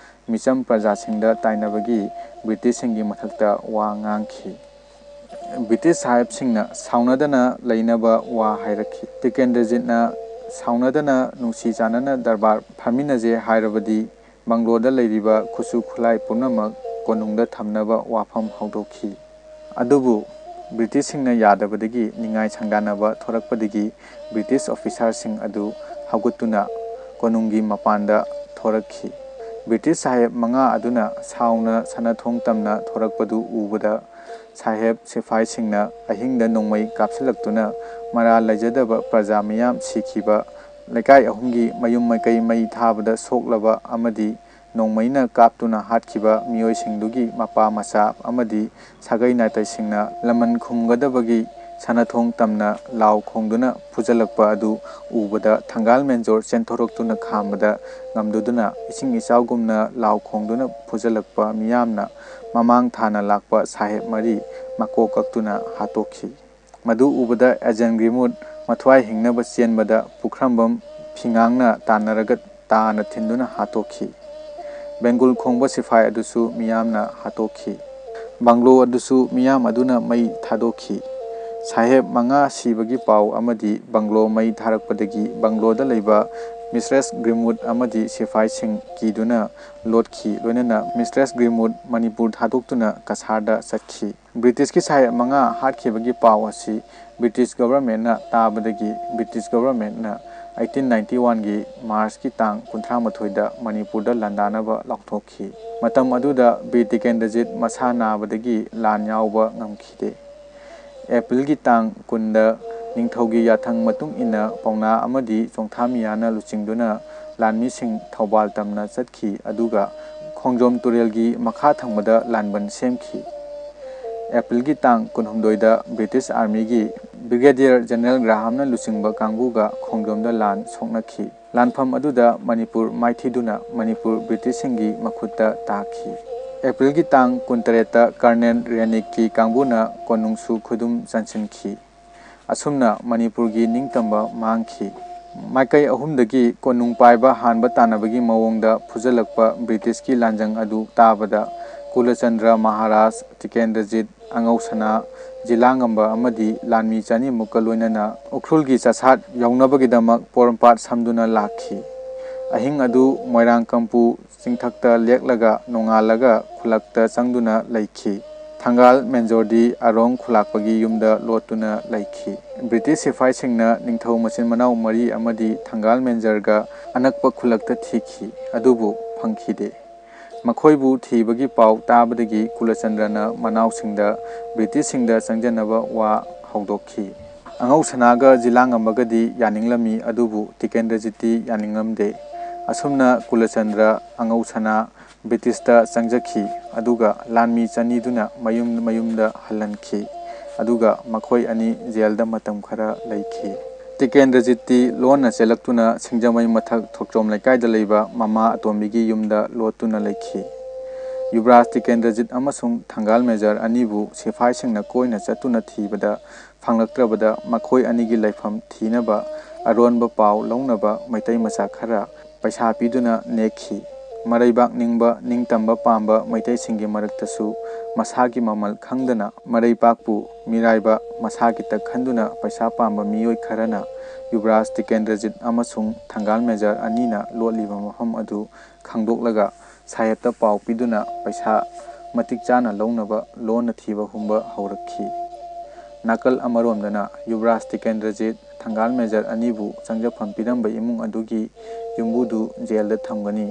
ꯃꯤꯆꯝ ꯄ꯭ꯔꯖꯥꯁꯤꯡꯗ ꯇꯥꯏꯅꯕꯒꯤ ꯕ꯭ꯔꯤꯇꯤꯁꯁꯤꯡꯒꯤ ꯃꯊꯛꯇ ꯋꯥ ꯉꯥꯡꯈꯤ꯫ ꯕ꯭ꯔꯤꯇꯤꯁ ꯁꯥꯍꯦꯕꯁꯤꯡꯅ ꯁꯥꯎꯅꯗꯅ ꯂꯩꯅꯕ ꯋꯥ ꯍꯥꯏꯔꯛꯈꯤ꯫ ꯇꯤꯀꯦꯟꯗ꯭ꯔꯖꯤꯠꯅ ꯁꯥꯎꯅꯗꯅ ꯅꯨꯡꯁꯤ ꯆꯥꯟꯅꯅ ꯗꯔꯕꯥꯔ ꯐꯝꯃꯤꯟꯅꯖꯦ ꯍꯥꯏꯔꯕꯗꯤ ꯕꯪꯒ꯭ꯂꯣꯗ ꯂꯩꯔꯤꯕ ꯈꯨꯠꯁꯨ ꯈꯨꯠꯂꯥꯏ ꯄꯨꯝꯅꯃꯛ ꯀꯣꯅꯨꯡꯗ ꯊꯝꯅꯕ ꯋꯥꯐꯝ ꯍꯧꯗꯣꯛꯈꯤ꯫ ꯑꯗꯨꯕꯨ ꯕ꯭ꯔꯤꯇꯤꯁꯁꯤꯡꯅ ꯌꯥꯗꯕꯗꯒꯤ ꯅꯤꯡꯉꯥꯏ ꯁꯪꯗꯥꯅꯕ ꯊꯣꯔꯛꯄꯗꯒꯤ ꯕ꯭ꯔꯤꯇꯤꯁ ꯑꯣꯐꯤꯁꯥꯔꯁꯤꯡ ꯑꯗꯨ ꯍꯧꯒꯠꯇꯨꯅ ꯀꯣꯅꯨꯡꯒꯤ ꯃꯄꯥꯟꯗ ꯊꯣꯔꯛꯈꯤ꯫ ꯕ꯭ꯔꯤꯇꯤꯁ ꯁꯥꯍꯦꯕ ꯃꯉꯥ ꯑꯗꯨꯅ ꯁꯥꯎꯅ ꯁꯅꯥꯊꯣꯡ ꯇꯝꯅ ꯊꯣꯔꯛꯄꯗꯨ ꯎꯕꯗ ꯁꯥꯍꯦꯕ ꯁꯤꯐꯥꯏꯁꯤꯡꯅ ꯑꯍꯤꯡꯗ ꯅꯣꯡꯃꯩ ꯀꯥꯞꯁꯤꯜꯂꯛꯇꯨꯅ ꯃꯔꯥꯜ ꯂꯩꯖꯗꯕ ꯄ꯭ꯔꯖꯥ ꯃꯤꯌꯥꯝ ꯁꯤꯈꯤꯕ, ꯂꯩꯀꯥꯏ ꯑꯍꯨꯝꯒꯤ ꯃꯌꯨꯝ ꯃꯀꯩ ꯃꯩ ꯊꯥꯕꯗ ꯁꯣꯛꯂꯕ ꯑꯃꯗꯤ ꯅꯣꯡꯃꯩꯅ ꯀꯥꯞꯇꯨꯅ ꯍꯥꯠꯈꯤꯕ ꯃꯤꯑꯣꯏꯁꯤꯡꯗꯨꯒꯤ ꯃꯄꯥ ꯃꯆꯥ ꯑꯃꯗꯤ ꯁꯥꯒꯩ ꯅꯥꯇꯩꯁꯤꯡꯅ ꯂꯃꯟ ꯈꯨꯝꯒꯗꯕꯒꯤ ꯁꯅꯥꯊꯣꯡ ꯇꯝꯅ ꯂꯥꯎ ꯈꯣꯡꯗꯨꯅ ꯐꯨꯖꯜꯂꯛꯄ ꯑꯗꯨ ꯎꯕꯗ ꯊꯪꯒꯥꯜ ꯃꯦꯟꯖꯣꯔ ꯆꯦꯟꯊꯣꯔꯛꯇꯨꯅ ꯈꯥꯝꯕꯗ ꯉꯝꯗꯨꯗꯨꯅ ꯏꯁꯤꯡ ꯏꯆꯥꯎꯒꯨꯝꯅ ꯂꯥꯎ ꯈꯣꯡꯗꯨꯅ ꯐꯨꯖꯜꯂꯛꯄ ꯃꯤꯌꯥꯝꯅ ꯃꯃꯥꯡ ꯊꯥꯅ ꯂꯥꯛꯄ ꯁꯥꯍꯦꯕ ꯃꯔꯤ ꯃꯀꯣꯛ ꯀꯛꯇꯨꯅ ꯍꯥꯠꯇꯣꯛꯈꯤ꯫ ꯃꯗꯨ ꯎꯕꯗ ꯑꯦꯖꯦꯟ ꯒ꯭ꯔꯤꯃꯨꯠ ꯃꯊ꯭ꯋꯥꯏ ꯍꯤꯡꯅꯕ ꯆꯦꯟꯕꯗ ꯄꯨꯈ꯭ꯔꯝꯕꯝ ꯐꯤꯉꯥꯡꯅ ꯇꯥꯟꯅꯔꯒ ꯇꯥꯅ ꯊꯤꯟꯗꯨꯅ ꯍꯥꯠꯇꯣꯛꯈꯤ꯫ ꯕꯦꯡꯒꯨꯜ ꯈꯣꯡꯕ ꯁꯤꯐꯥꯏ ꯑꯗꯨꯁꯨ ꯃꯤꯌꯥꯝꯅ ꯍꯥꯠꯇꯣꯛꯈꯤ꯫ ꯕꯪꯒ꯭ꯂꯣ ꯑꯗꯨꯁꯨ ꯃꯤꯌꯥꯝ ꯑꯗꯨꯅ ꯃꯩ ꯊꯥꯗꯣꯛꯈꯤ꯫ ꯁꯥꯍꯦꯕ ꯃꯉꯥ ꯁꯤꯕꯒꯤ ꯄꯥꯎ ꯑꯃꯗꯤ ꯕꯪꯒ꯭ꯂꯣ ꯃꯩ ꯊꯥꯔꯛꯄꯗꯒꯤ ꯕꯪꯒ꯭ꯂꯣꯗ ꯂꯩꯕ ꯃꯤꯁꯇ꯭ꯔꯦꯁ ꯒ꯭ꯔꯤꯃꯨꯠ ꯑꯃꯗꯤ ꯁꯤꯐꯥꯏꯁꯤꯡ ꯀꯤꯗꯨꯅ ꯂꯣꯠꯈꯤ꯫ ꯂꯣꯏꯅꯅ ꯃꯤꯁꯇ꯭ꯔꯦꯁ ꯒ꯭ꯔꯤꯃꯨꯠ ꯃꯅꯤꯄꯨꯔ ꯊꯥꯗꯣꯛꯇꯨꯅ ꯀꯁꯥꯔꯗ ꯆꯠꯈꯤ꯫ ꯕ꯭ꯔꯤꯇꯤꯁꯀꯤ ꯁꯥꯍꯦꯕ ꯃꯉꯥ ꯍꯥꯠꯈꯤꯕꯒꯤ ꯄꯥꯎ ꯑꯁꯤ ꯕ꯭ꯔꯤꯇꯤꯁ ꯒꯚꯔꯟꯃꯦꯟꯠꯅ ꯇꯥꯕꯗꯒꯤ ꯕ꯭ꯔꯤꯇꯤꯁ ꯒꯚꯔꯟꯃꯦꯟꯠꯅ ꯑꯩꯠꯇꯤꯟ ꯅꯥꯏꯟꯇꯤ ꯋꯥꯟꯒꯤ ꯃꯥꯔꯆꯀꯤ ꯇꯥꯡ ꯀꯨꯟꯊ꯭ꯔꯥ ꯃꯥꯊꯣꯏꯗ ꯃꯅꯤꯄꯨꯔꯗ ꯂꯥꯟꯗꯥꯅꯕ ꯂꯥꯎꯊꯣꯛꯈꯤ꯫ ꯃꯇꯝ ꯑꯗꯨꯗ ꯕꯤꯔ ꯇꯤꯀꯦꯟꯗ꯭ꯔꯖꯤꯠ ꯃꯁꯥ ꯅꯥꯕꯗꯒꯤ ꯂꯥꯟ ꯌꯥꯎꯕ ꯉꯝꯈꯤꯗꯦ꯫ ꯑꯦꯄ꯭ꯔꯤꯜꯒꯤ ꯇꯥꯡ ꯀꯨꯟꯗ ꯅꯤꯡꯊꯧꯒꯤ ꯌꯥꯊꯪ ꯃꯇꯨꯡ ꯏꯟꯅ ꯄꯥꯎꯅꯥ ꯑꯃꯗꯤ ꯆꯣꯡꯊꯥꯃꯤꯌꯥꯅ ꯂꯨꯆꯤꯡꯗꯨꯅ ꯂꯥꯟꯃꯤꯁꯤꯡ ꯊꯧꯕꯥꯜ ꯇꯝꯅ ꯆꯠꯈꯤ, ꯑꯗꯨꯒ ꯈꯣꯡꯖꯣꯝ ꯇꯨꯔꯦꯜꯒꯤ ꯃꯈꯥ ꯊꯪꯕꯗ ꯂꯥꯟꯕꯟ ꯁꯦꯝꯈꯤ꯫ ꯑꯦꯄ꯭ꯔꯤꯜꯒꯤ ꯇꯥꯡ ꯀꯨꯟꯍꯨꯝꯗꯣꯏꯗ ꯕ꯭ꯔꯤꯇꯤꯁ ꯑꯥꯔꯃꯤꯒꯤ ꯕ꯭ꯔꯤꯒꯦꯗꯤꯌꯔ ꯖꯦꯅꯔꯦꯜ ꯒ꯭ꯔꯥꯍꯥꯝꯅ ꯂꯨꯆꯤꯡꯕ ꯀꯥꯡꯕꯨꯒ ꯈꯣꯡꯖꯣꯝꯗ ꯂꯥꯟ ꯁꯣꯛꯅꯈꯤ꯫ ꯂꯥꯟꯐꯝ ꯑꯗꯨꯗ ꯃꯅꯤꯄꯨꯔ ꯃꯥꯏꯊꯤꯗꯨꯅ ꯃꯅꯤꯄꯨꯔ ꯕ꯭ꯔꯤꯇꯤꯁꯁꯤꯡꯒꯤ ꯃꯈꯨꯠꯇ ꯇꯥꯈꯤ꯫ ꯑꯦꯄ꯭ꯔꯤꯜꯒꯤ ꯇꯥꯡ ꯀꯨꯟꯇꯔꯦꯠꯇ ꯀꯔꯅꯦꯜ ꯔꯦꯅꯤꯛꯀꯤ ꯀꯥꯡꯕꯨꯅ ꯀꯣꯅꯨꯡꯁꯨ ꯈꯨꯗꯨꯝ ꯆꯟꯁꯤꯟꯈꯤ꯫ ꯑꯁꯨꯝꯅ ꯃꯅꯤꯄꯨꯔꯒꯤ ꯅꯤꯡꯇꯝꯕ ꯃꯥꯡꯈꯤ꯫ ꯃꯥꯏꯀꯩ ꯑꯍꯨꯝꯗꯒꯤ ꯀꯣꯅꯨꯡ ꯄꯥꯏꯕ ꯍꯥꯟꯕ ꯇꯥꯟꯅꯕꯒꯤ ꯃꯑꯣꯡꯗ ꯐꯨꯖꯜꯂꯛꯄ ꯕ꯭ꯔꯤꯇꯤꯁꯀꯤ ꯂꯥꯟꯖꯪ ꯑꯗꯨ ꯇꯥꯕꯗ ꯀꯨꯂꯆꯟꯗ꯭ꯔ ꯃꯍꯥꯔꯥꯖ, ꯇꯤꯀꯦꯟꯗ꯭ꯔꯖꯤꯠ, ꯑꯉꯧꯁꯅꯥ, ꯖꯤꯂꯥꯉꯝꯕ ꯑꯃꯗꯤ ꯂꯥꯟꯃꯤ ꯆꯅꯤꯃꯨꯛꯀ ꯂꯣꯏꯅꯅ ꯎꯈ꯭ꯔꯨꯜꯒꯤ ꯆꯁꯥꯠ ꯌꯧꯅꯕꯒꯤꯗꯃꯛ ꯄꯣꯔꯣꯝꯄꯥꯠ ꯁꯝꯗꯨꯅ ꯂꯥꯛꯈꯤ꯫ ꯑꯍꯤꯡ ꯑꯗꯨ ꯃꯣꯏꯔꯥꯡꯀꯝꯄꯨ ꯆꯤꯡꯊꯛꯇ ꯂꯦꯛꯂꯒ ꯅꯣꯡꯉꯥꯜꯂꯒ ꯈꯨꯜꯂꯛꯇ ꯆꯪꯗꯨꯅ ꯂꯩꯈꯤ꯫ ꯊꯪꯒꯥꯜ ꯃꯦꯟꯖꯣꯔꯗꯤ ꯑꯔꯣꯡ ꯈꯨꯂꯥꯛꯄꯒꯤ ꯌꯨꯝꯗ ꯂꯣꯠꯇꯨꯅ ꯂꯩꯈꯤ꯫ ꯕ꯭ꯔꯤꯇꯤꯁ ꯁꯤꯐꯥꯏꯁꯤꯡꯅ ꯅꯤꯡꯊꯧ ꯃꯆꯤꯟ ꯃꯅꯥꯎ ꯃꯔꯤ ꯑꯃꯗꯤ ꯊꯪꯒꯥꯜ ꯃꯦꯟꯖꯔꯒ ꯑꯅꯛꯄ ꯈꯨꯜꯂꯛꯇ ꯊꯤꯈꯤ, ꯑꯗꯨꯕꯨ ꯐꯪꯈꯤꯗꯦ꯫ ꯃꯈꯣꯏꯕꯨ ꯊꯤꯕꯒꯤ ꯄꯥꯎ ꯇꯥꯕꯗꯒꯤ ꯀꯨꯂꯆꯟꯗ꯭ꯔꯅ ꯃꯅꯥꯎꯁꯤꯡꯗ ꯕ꯭ꯔꯤꯇꯤꯁꯁꯤꯡꯗ ꯆꯪꯖꯅꯕ ꯋꯥ ꯍꯧꯗꯣꯛꯈꯤ꯫ ꯑꯉꯧ ꯁꯅꯥꯒ ꯖꯤꯂꯥꯉꯝꯕꯒꯗꯤ ꯌꯥꯅꯤꯡꯂꯝꯃꯤ, ꯑꯗꯨꯕꯨ ꯇꯤꯀꯦꯟꯗ꯭ꯔꯖꯤꯠꯇꯤ ꯌꯥꯅꯤꯡꯂꯝꯗꯦ꯫ ꯑꯁꯨꯝꯅ ꯀꯨꯂꯆꯟꯗ꯭ꯔ, ꯑꯉꯧ ꯁꯅꯥ ꯕ꯭ꯔꯤꯇꯤꯁꯇ ꯆꯪꯖꯈꯤ, ꯑꯗꯨꯒ ꯂꯥꯟꯃꯤ ꯆꯅꯤꯗꯨꯅ ꯃꯌꯨꯝ ꯃꯌꯨꯝꯗ ꯍꯜꯍꯟꯈꯤ, ꯑꯗꯨꯒ ꯃꯈꯣꯏ ꯑꯅꯤ ꯖꯦꯜꯗ ꯃꯇꯝ ꯈꯔ ꯂꯩꯈꯤ꯫ ꯇꯤꯀꯦꯟꯗ꯭ꯔꯖꯤꯠꯇꯤ ꯂꯣꯟꯅ ꯆꯦꯜꯂꯛꯇꯨꯅ ꯁꯤꯡꯖꯃꯩ ꯃꯊꯛ ꯊꯣꯛꯆꯣꯝ ꯂꯩꯀꯥꯏꯗ ꯂꯩꯕ ꯃꯃꯥ ꯑꯇꯣꯝꯕꯤꯒꯤ ꯌꯨꯝꯗ ꯂꯣꯠꯇꯨꯅ ꯂꯩꯈꯤ꯫ ꯌꯨꯕꯔꯥꯖ ꯇꯤꯀꯦꯟꯗ꯭ꯔꯖꯤꯠ ꯑꯃꯁꯨꯡ ꯊꯪꯒꯥꯜ ꯃꯦꯖꯔ ꯑꯅꯤꯕꯨ ꯁꯤꯐꯥꯏꯁꯤꯡꯅ ꯀꯣꯏꯅ ꯆꯠꯇꯨꯅ ꯊꯤꯕꯗ ꯐꯪꯂꯛꯇ꯭ꯔꯕꯗ ꯃꯈꯣꯏ ꯑꯅꯤꯒꯤ ꯂꯩꯐꯝ ꯊꯤꯅꯕ ꯑꯔꯣꯟꯕ ꯄꯥꯎ ꯂꯧꯅꯕ ꯃꯩꯇꯩ ꯃꯆꯥ ꯈꯔ ꯄꯩꯁꯥ ꯄꯤꯗꯨꯅ ꯅꯦꯛꯈꯤ꯫ ꯃꯔꯩꯕꯥꯛ ꯅꯤꯡꯕ, ꯅꯤꯡꯇꯝꯕ ꯄꯥꯝꯕ ꯃꯩꯇꯩꯁꯤꯡꯒꯤ ꯃꯔꯛꯇꯁꯨ ꯃꯁꯥꯒꯤ ꯃꯃꯜ ꯈꯪꯗꯅ ꯃꯔꯩꯕꯥꯛꯄꯨ ꯃꯤꯔꯥꯏꯕ ꯃꯁꯥꯒꯤꯇ ꯈꯟꯗꯨꯅ ꯄꯩꯁꯥ ꯄꯥꯝꯕ ꯃꯤꯑꯣꯏ ꯈꯔꯅ ꯌꯨꯕꯔꯥꯖ ꯇꯤꯀꯦꯟꯗ꯭ꯔꯖꯤꯠ ꯑꯃꯁꯨꯡ ꯊꯪꯒꯥꯜ ꯃꯦꯖꯔ ꯑꯅꯤꯅ ꯂꯣꯠꯂꯤꯕ ꯃꯐꯝ ꯑꯗꯨ ꯈꯪꯗꯣꯛꯂꯒ ꯁꯥꯍꯦꯕꯇ ꯄꯥꯎ ꯄꯤꯗꯨꯅ ꯄꯩꯁꯥ ꯃꯇꯤꯛ ꯆꯥꯅ ꯂꯧꯅꯕ ꯂꯣꯟꯅ ꯊꯤꯕ ꯍꯨꯝꯕ ꯍꯧꯔꯛꯈꯤ꯫ ꯅꯥꯀꯜ ꯑꯃꯔꯣꯝꯗꯅ ꯌꯨꯕꯔꯥꯖ ꯇꯤꯀꯦꯟꯗ꯭ꯔꯖꯤꯠ ꯊꯪꯒꯥꯜ ꯃꯦꯖꯔ ꯑꯅꯤꯕꯨ ꯆꯪꯖꯐꯝ ꯄꯤꯔꯝꯕ ꯏꯃꯨꯡ ꯑꯗꯨꯒꯤ ꯌꯨꯝꯕꯨꯗꯨ ꯖꯦꯜꯗ ꯊꯝꯒꯅꯤ,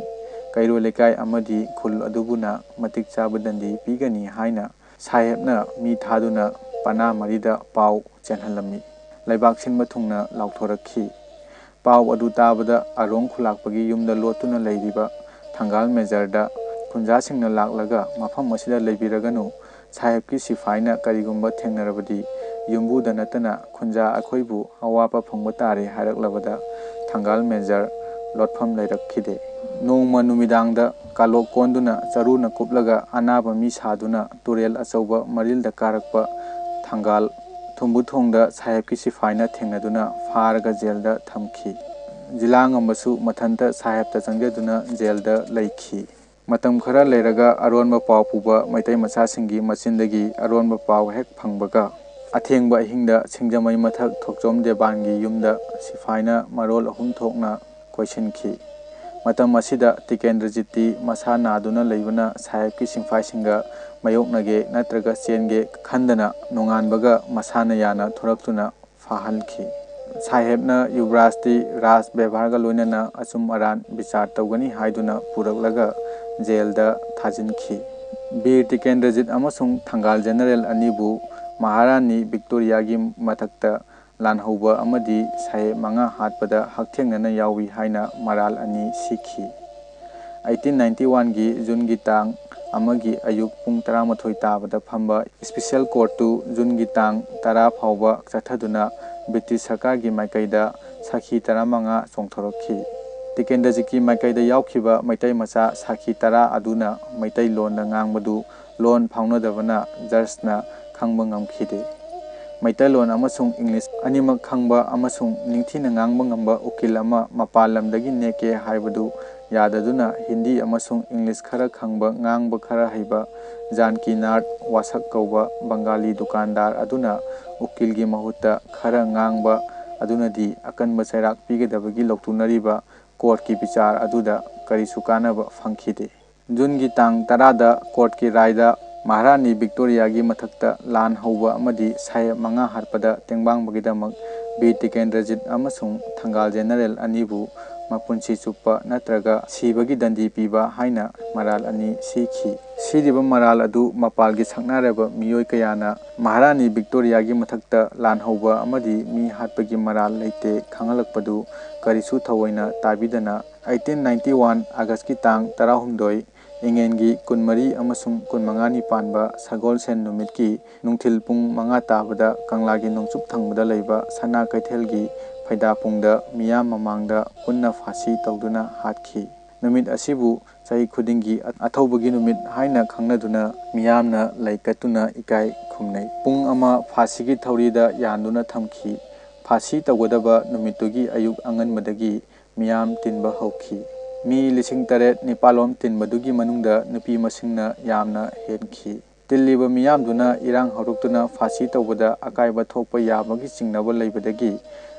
ꯀꯩꯔꯣꯏ ꯂꯩꯀꯥꯏ ꯑꯃꯗꯤ ꯈꯨꯜ ꯑꯗꯨꯕꯨꯅ ꯃꯇꯤꯛ ꯆꯥꯕ ꯗꯟꯗꯤ ꯄꯤꯒꯅꯤ ꯍꯥꯏꯅ ꯁꯥꯍꯦꯕꯅ ꯃꯤ ꯊꯥꯗꯨꯅ ꯄꯅꯥ ꯃꯔꯤꯗ ꯄꯥꯎ ꯆꯦꯟꯍꯜꯂꯝꯃꯤ꯫ ꯂꯩꯕꯥꯛ ꯁꯤꯟꯕ ꯊꯨꯡꯅ ꯂꯥꯎꯊꯣꯔꯛꯈꯤ꯫ ꯄꯥꯎ ꯑꯗꯨ ꯇꯥꯕꯗ ꯑꯔꯣꯡ ꯈꯨꯂꯥꯛꯄꯒꯤ ꯌꯨꯝꯗ ꯂꯣꯠꯇꯨꯅ ꯂꯩꯔꯤꯕ ꯊꯪꯒꯥꯜ ꯃꯦꯖꯔꯗ ꯈꯨꯟꯖꯥꯁꯤꯡꯅ ꯂꯥꯛꯂꯒ ꯃꯐꯝ ꯑꯁꯤꯗ ꯂꯩꯕꯤꯔꯒꯅꯨ, ꯁꯥꯍꯦꯕꯀꯤ ꯁꯤꯐꯥꯏꯅ ꯀꯔꯤꯒꯨꯝꯕ ꯊꯦꯡꯅꯔꯕꯗꯤ ꯌꯨꯝꯕꯨꯗ ꯅꯠꯇꯅ ꯈꯨꯟꯖꯥ ꯑꯩꯈꯣꯏꯕꯨ ꯑꯋꯥꯕ ꯐꯪꯕ ꯇꯥꯔꯦ ꯍꯥꯏꯔꯛꯂꯕꯗ ꯊꯪꯒꯥꯜ ꯃꯦꯖꯔ ꯂꯣꯠꯐꯝ ꯂꯩꯔꯛꯈꯤꯗꯦ꯫ ꯅꯣꯡꯃ ꯅꯨꯃꯤꯗꯥꯡꯗ ꯀꯥꯂꯣꯛ ꯀꯣꯟꯗꯨꯅ ꯆꯔꯨꯅ ꯀꯨꯞꯂꯒ ꯑꯅꯥꯕ ꯃꯤ ꯁꯥꯗꯨꯅ ꯇꯨꯔꯦꯜ ꯑꯆꯧꯕ ꯃꯔꯤꯜꯗ ꯀꯥꯔꯛꯄ ꯊꯪꯒꯥꯜ ꯊꯨꯝꯕꯨꯊꯣꯡꯗ ꯁꯥꯍꯦꯕꯀꯤ ꯁꯤꯐꯥꯏꯅ ꯊꯦꯡꯅꯗꯨꯅ ꯐꯥꯔꯒ ꯖꯦꯜꯗ ꯊꯝꯈꯤ꯫ ꯖꯤꯂꯥꯉꯝꯕꯁꯨ ꯃꯊꯟꯇ ꯁꯥꯍꯦꯕꯇ ꯆꯪꯖꯗꯨꯅ ꯖꯦꯜꯗ ꯂꯩꯈꯤ꯫ ꯃꯇꯝ ꯈꯔ ꯂꯩꯔꯒ ꯑꯔꯣꯟꯕ ꯄꯥꯎ ꯄꯨꯕ ꯃꯩꯇꯩ ꯃꯆꯥꯁꯤꯡꯒꯤ ꯃꯆꯤꯟꯗꯒꯤ ꯑꯔꯣꯟꯕ ꯄꯥꯎ ꯍꯦꯛ ꯐꯪꯕꯒ, ꯑꯊꯦꯡꯕ ꯑꯍꯤꯡꯗ ꯁꯤꯡꯖꯃꯩ ꯃꯊꯛ ꯊꯣꯛꯆꯣꯝ ꯗꯦꯕꯥꯟꯒꯤ ꯌꯨꯝꯗ ꯁꯤꯐꯥꯏꯅ ꯃꯔꯣꯜ ꯑꯍꯨꯝ ꯊꯣꯛꯅ ꯀꯣꯏꯁꯤꯟꯈꯤ꯫ ꯃꯇꯝ ꯑꯁꯤꯗ ꯇꯤꯀꯦꯟꯗ꯭ꯔꯖꯤꯠꯇꯤ ꯃꯁꯥ ꯅꯥꯗꯨꯅ ꯂꯩꯕꯅ ꯁꯥꯍꯦꯕꯀꯤ ꯁꯤꯡꯐꯥꯏꯁꯤꯡꯒ ꯃꯥꯌꯣꯛꯅꯒꯦ ꯅꯠꯇ꯭ꯔꯒ ꯆꯦꯟꯒꯦ ꯈꯟꯗꯅ ꯅꯣꯡꯉꯥꯟꯕꯒ ꯃꯁꯥꯅ ꯌꯥꯅ ꯊꯣꯔꯛꯇꯨꯅ ꯐꯥꯍꯟꯈꯤ꯫ ꯁꯥꯍꯦꯕꯅ ꯌꯨꯕꯔꯥꯖꯇꯤ ꯔꯥꯖ ꯕꯦꯕꯥꯔꯒ ꯂꯣꯏꯅꯅ ꯑꯆꯨꯝ ꯑꯔꯥꯟ ꯕꯤꯆꯥꯔ ꯇꯧꯒꯅꯤ ꯍꯥꯏꯗꯨꯅ ꯄꯨꯔꯛꯂꯒ ꯖꯦꯜꯗ ꯊꯥꯖꯤꯟꯈꯤ꯫ ꯕꯤꯔ ꯇꯤꯀꯦꯟꯗ꯭ꯔꯖꯤꯠ ꯑꯃꯁꯨꯡ ꯊꯪꯒꯥꯜ ꯖꯦꯅꯔꯦꯜ ꯑꯅꯤꯕꯨ ꯃꯍꯥꯔꯥꯅꯤ ꯚꯤꯛꯇꯣꯔꯤꯌꯥꯒꯤ ꯃꯊꯛꯇ ꯂꯥꯟꯍꯧꯕ ꯑꯃꯗꯤ ꯁꯥꯍꯦꯕ ꯃꯉꯥ ꯍꯥꯠꯄꯗ ꯍꯛꯊꯦꯡꯅꯅ ꯌꯥꯎꯏ ꯍꯥꯏꯅ ꯃꯔꯥꯜ ꯑꯅꯤ ꯁꯤꯈꯤ꯫ ꯑꯩꯠꯇꯤꯟ ꯅꯥꯏꯟꯇꯤ ꯋꯥꯟꯒꯤ ꯖꯨꯟꯒꯤ ꯇꯥꯡ ꯑꯃꯒꯤ ꯑꯌꯨꯛ ꯄꯨꯡ ꯇꯔꯥꯃꯥꯊꯣꯏ ꯇꯥꯕꯗ ꯐꯝꯕ ꯏꯁꯄꯤꯁꯦꯜ ꯀꯣꯔꯠꯇꯨ ꯖꯨꯟꯒꯤ ꯇꯥꯡ ꯇꯔꯥ ꯐꯥꯎꯕ ꯆꯠꯊꯗꯨꯅ ꯕ꯭ꯔꯤꯇꯤꯁ ꯁꯔꯀꯥꯔꯒꯤ ꯃꯥꯏꯀꯩꯗ ꯁꯥꯈꯤ ꯇꯔꯥꯃꯉꯥ ꯆꯣꯡꯊꯣꯔꯛꯈꯤ꯫ ꯇꯤꯀꯦꯟꯗ꯭ꯔꯖꯤꯠꯀꯤ ꯃꯥꯏꯀꯩꯗ ꯌꯥꯎꯈꯤꯕ ꯃꯩꯇꯩ ꯃꯆꯥ ꯁꯥꯈꯤ ꯇꯔꯥ ꯑꯗꯨꯅ ꯃꯩꯇꯩꯂꯣꯟꯗ ꯉꯥꯡꯕꯗꯨ ꯂꯣꯟ ꯐꯥꯎꯅꯗꯕꯅ ꯖꯖꯅ ꯈꯪꯕ ꯉꯝꯈꯤꯗꯦ꯫ ꯃꯩꯇꯩꯂꯣꯟ ꯑꯃꯁꯨꯡ ꯏꯪꯂꯤꯁ ꯑꯅꯤꯃꯛ ꯈꯪꯕ ꯑꯃꯁꯨꯡ ꯅꯤꯡꯊꯤꯅ ꯉꯥꯡꯕ ꯉꯝꯕ ꯎꯀꯤꯜ ꯑꯃ ꯃꯄꯥꯟ ꯂꯝꯗꯒꯤ ꯅꯦꯛꯀꯦ ꯍꯥꯏꯕꯗꯨ ꯌꯥꯗꯗꯨꯅ ꯍꯤꯟꯗꯤ ꯑꯃꯁꯨꯡ ꯏꯪꯂꯤꯁ ꯈꯔ ꯈꯪꯕ, ꯉꯥꯡꯕ ꯈꯔ ꯍꯩꯕ ꯖꯥꯟꯀꯤꯅꯥꯊ ꯋꯥꯁꯛ ꯀꯧꯕ ꯕꯪꯒꯥꯂꯤ ꯗꯨꯀꯥꯟꯗꯥꯔ ꯑꯗꯨꯅ ꯎꯀꯤꯜꯒꯤ ꯃꯍꯨꯠꯇ ꯈꯔ ꯉꯥꯡꯕ ꯑꯗꯨꯅꯗꯤ ꯑꯀꯟꯕ ꯆꯩꯔꯥꯛ ꯄꯤꯒꯗꯕꯒꯤ ꯂꯧꯊꯣꯛꯅꯔꯤꯕ ꯀꯣꯔꯠꯀꯤ ꯕꯤꯆꯥꯔ ꯑꯗꯨꯗ ꯀꯔꯤꯁꯨ ꯀꯥꯟꯅꯕ ꯐꯪꯈꯤꯗꯦ꯫ ꯖꯨꯟꯒꯤ ꯇꯥꯡ ꯇꯔꯥꯗ ꯀꯣꯔꯠꯀꯤ ꯔꯥꯏꯗ ꯃꯍꯥꯔꯥꯅꯤ ꯚꯤꯛꯇꯣꯔꯤꯌꯥꯒꯤ ꯃꯊꯛꯇ ꯂꯥꯟ ꯍꯧꯕ ꯑꯃꯗꯤ ꯁꯥꯍꯦꯕ ꯃꯉꯥ ꯍꯥꯠꯄꯗ ꯇꯦꯡꯕꯥꯡꯕꯒꯤꯗꯃꯛ ꯕꯤꯔ ꯇꯤꯀꯦꯟꯗ꯭ꯔꯖꯤꯠ ꯑꯃꯁꯨꯡ ꯊꯪꯒꯥꯜ ꯖꯦꯅꯔꯦꯜ ꯑꯅꯤꯕꯨ ꯃꯄꯨꯟꯁꯤ ꯆꯨꯞꯄ ꯅꯠꯇ꯭ꯔꯒ ꯁꯤꯕꯒꯤ ꯗꯟꯗꯤ ꯄꯤꯕ ꯍꯥꯏꯅ ꯃꯔꯥꯜ ꯑꯅꯤ ꯁꯤꯈꯤ꯫ ꯁꯤꯔꯤꯕ ꯃꯔꯥꯜ ꯑꯗꯨ ꯃꯄꯥꯜꯒꯤ ꯁꯛꯅꯥꯏꯔꯕ ꯃꯤꯑꯣꯏ ꯀꯌꯥꯅ ꯃꯍꯥꯔꯥꯅꯤ ꯚꯤꯛꯇꯣꯔꯤꯌꯥꯒꯤ ꯃꯊꯛꯇ ꯂꯥꯟ ꯍꯧꯕ ꯑꯃꯗꯤ ꯃꯤ ꯍꯥꯠꯄꯒꯤ ꯃꯔꯥꯜ ꯂꯩꯇꯦ ꯈꯪꯍꯜꯂꯛꯄꯗꯨ ꯀꯔꯤꯁꯨ ꯊꯑꯣꯏꯅ ꯇꯥꯕꯤꯗꯅ ꯑꯩꯠꯇꯤꯟ ꯅꯥꯏꯟꯇꯤ ꯋꯥꯟ ꯑꯥꯒꯁꯀꯤ ꯇꯥꯡ ꯇꯔꯥꯍꯨꯝꯗꯣꯏ, ꯏꯪꯉꯦꯟꯒꯤ ꯀꯨꯟꯃꯔꯤ ꯑꯃꯁꯨꯡ ꯀꯨꯟꯃꯉꯥꯅꯤ ꯄꯥꯟꯕ ꯁꯒꯣꯜꯁꯦꯟ ꯅꯨꯃꯤꯠꯀꯤ ꯅꯨꯡꯊꯤꯜ ꯄꯨꯡ ꯃꯉꯥ ꯇꯥꯕꯗ ꯀꯪꯂꯥꯒꯤ ꯅꯣꯡꯆꯨꯞ ꯊꯪꯕꯗ ꯂꯩꯕ ꯁꯅꯥ ꯀꯩꯊꯦꯜꯒꯤ ꯐꯩꯗꯥꯄꯨꯡꯗ ꯃꯤꯌꯥꯝ ꯃꯃꯥꯡꯗ ꯄꯨꯟꯅ ꯐꯥꯁꯤ ꯇꯧꯗꯨꯅ ꯍꯥꯠꯈꯤ꯫ ꯅꯨꯃꯤꯠ ꯑꯁꯤꯕꯨ ꯆꯍꯤ ꯈꯨꯗꯤꯡꯒꯤ ꯑꯊꯧꯕꯒꯤ ꯅꯨꯃꯤꯠ ꯍꯥꯏꯅ ꯈꯪꯅꯗꯨꯅ ꯃꯤꯌꯥꯝꯅ ꯂꯩ ꯀꯠꯇꯨꯅ ꯏꯀꯥꯏ ꯈꯨꯝꯅꯩ꯫ ꯄꯨꯡ ꯑꯃ ꯐꯥꯁꯤꯒꯤ ꯊꯧꯔꯤꯗ ꯌꯥꯟꯗꯨꯅ ꯊꯝꯈꯤ꯫ ꯐꯥꯁꯤ ꯇꯧꯒꯗꯕ ꯅꯨꯃꯤꯠꯇꯨꯒꯤ ꯑꯌꯨꯛ ꯑꯉꯟꯕꯗꯒꯤ ꯃꯤꯌꯥꯝ ꯇꯤꯟꯕ ꯍꯧꯈꯤ꯫ ꯃꯤ ꯂꯤꯁꯤꯡ ꯇꯔꯦꯠ ꯅꯤꯄꯥꯜꯂꯣꯝ ꯇꯤꯟꯕꯗꯨꯒꯤ ꯃꯅꯨꯡꯗ ꯅꯨꯄꯤ ꯃꯁꯤꯡꯅ ꯌꯥꯝꯅ ꯍꯦꯟꯈꯤ꯫ ꯇꯤꯜꯂꯤꯕ ꯃꯤꯌꯥꯝꯗꯨꯅ ꯏꯔꯥꯡ ꯍꯧꯔꯛꯇꯨꯅ ꯐꯥꯁꯤ ꯇꯧꯕꯗ ꯑꯀꯥꯏꯕ ꯊꯣꯛꯄ ꯌꯥꯕꯒꯤ ꯆꯤꯡꯅꯕ ꯂꯩꯕꯗꯒꯤ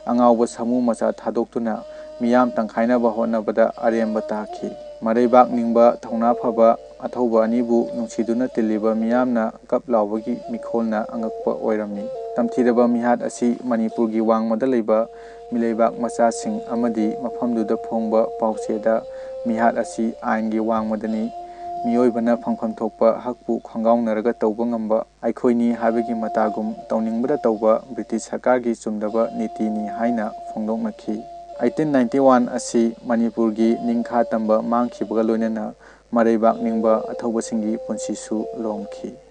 ꯑꯉꯥꯎꯕ ꯁꯥꯃꯨ ꯃꯆꯥ ꯊꯥꯗꯣꯛꯇꯨꯅ ꯃꯤꯌꯥꯝ ꯇꯪꯈꯥꯏꯅꯕ ꯍꯣꯠꯅꯕꯗ ꯑꯔꯦꯝꯕ ꯇꯥꯈꯤ꯫ ꯃꯔꯩꯕꯥꯛ ꯅꯤꯡꯕ ꯊꯧꯅꯥ ꯐꯕ ꯑꯊꯧꯕ ꯑꯅꯤꯕꯨ ꯅꯨꯡꯁꯤꯗꯨꯅ ꯇꯤꯜꯂꯤꯕ ꯃꯤꯌꯥꯝꯅ ꯀꯞ ꯂꯥꯎꯕꯒꯤ ꯃꯤꯈꯣꯜꯅ ꯑꯉꯛꯄ ꯑꯣꯏꯔꯝꯃꯤ꯫ ꯇꯝꯊꯤꯔꯕ ꯃꯤꯍꯥꯠ ꯑꯁꯤ ꯃꯅꯤꯄꯨꯔꯒꯤ ꯋꯥꯡꯃꯗ ꯂꯩꯕ ꯃꯤꯂꯩꯕꯥꯛ ꯃꯆꯥꯁꯤꯡ ꯑꯃꯗꯤ ꯃꯐꯝꯗꯨꯗ ꯐꯣꯡꯕ ꯄꯥꯎꯆꯦꯗ ꯃꯤꯍꯥꯠ ꯑꯁꯤ ꯑꯥꯏꯟꯒꯤ ꯋꯥꯡꯃꯗꯅꯤ, ꯃꯤꯑꯣꯏꯕꯅ ꯐꯪꯐꯝ ꯊꯣꯛꯄ ꯍꯛꯄꯨ ꯈꯣꯡꯒꯥꯎꯅꯔꯒ ꯇꯧꯕ ꯉꯝꯕ ꯑꯩꯈꯣꯏꯅꯤ ꯍꯥꯏꯕꯒꯤ ꯃꯇꯥꯒꯨꯝ ꯇꯧꯅꯤꯡꯕꯗ ꯇꯧꯕ ꯕ꯭ꯔꯤꯇꯤꯁ ꯁꯔꯀꯥꯔꯒꯤ ꯆꯨꯝꯗꯕ ꯅꯤꯇꯤꯅꯤ ꯍꯥꯏꯅ ꯐꯣꯡꯗꯣꯛꯅꯈꯤ꯫ ꯑꯩꯠꯇꯤꯟ ꯅꯥꯏꯟꯇꯤ ꯋꯥꯟ ꯑꯁꯤ ꯃꯅꯤꯄꯨꯔꯒꯤ ꯅꯤꯡꯈꯥ ꯇꯝꯕ ꯃꯥꯡꯈꯤꯕꯒ ꯂꯣꯏꯅꯅ ꯃꯔꯩꯕꯥꯛ ꯅꯤꯡꯕ ꯑꯊꯧꯕꯁꯤꯡꯒꯤ ꯄꯨꯟꯁꯤꯁꯨ ꯂꯣꯝꯈꯤ꯫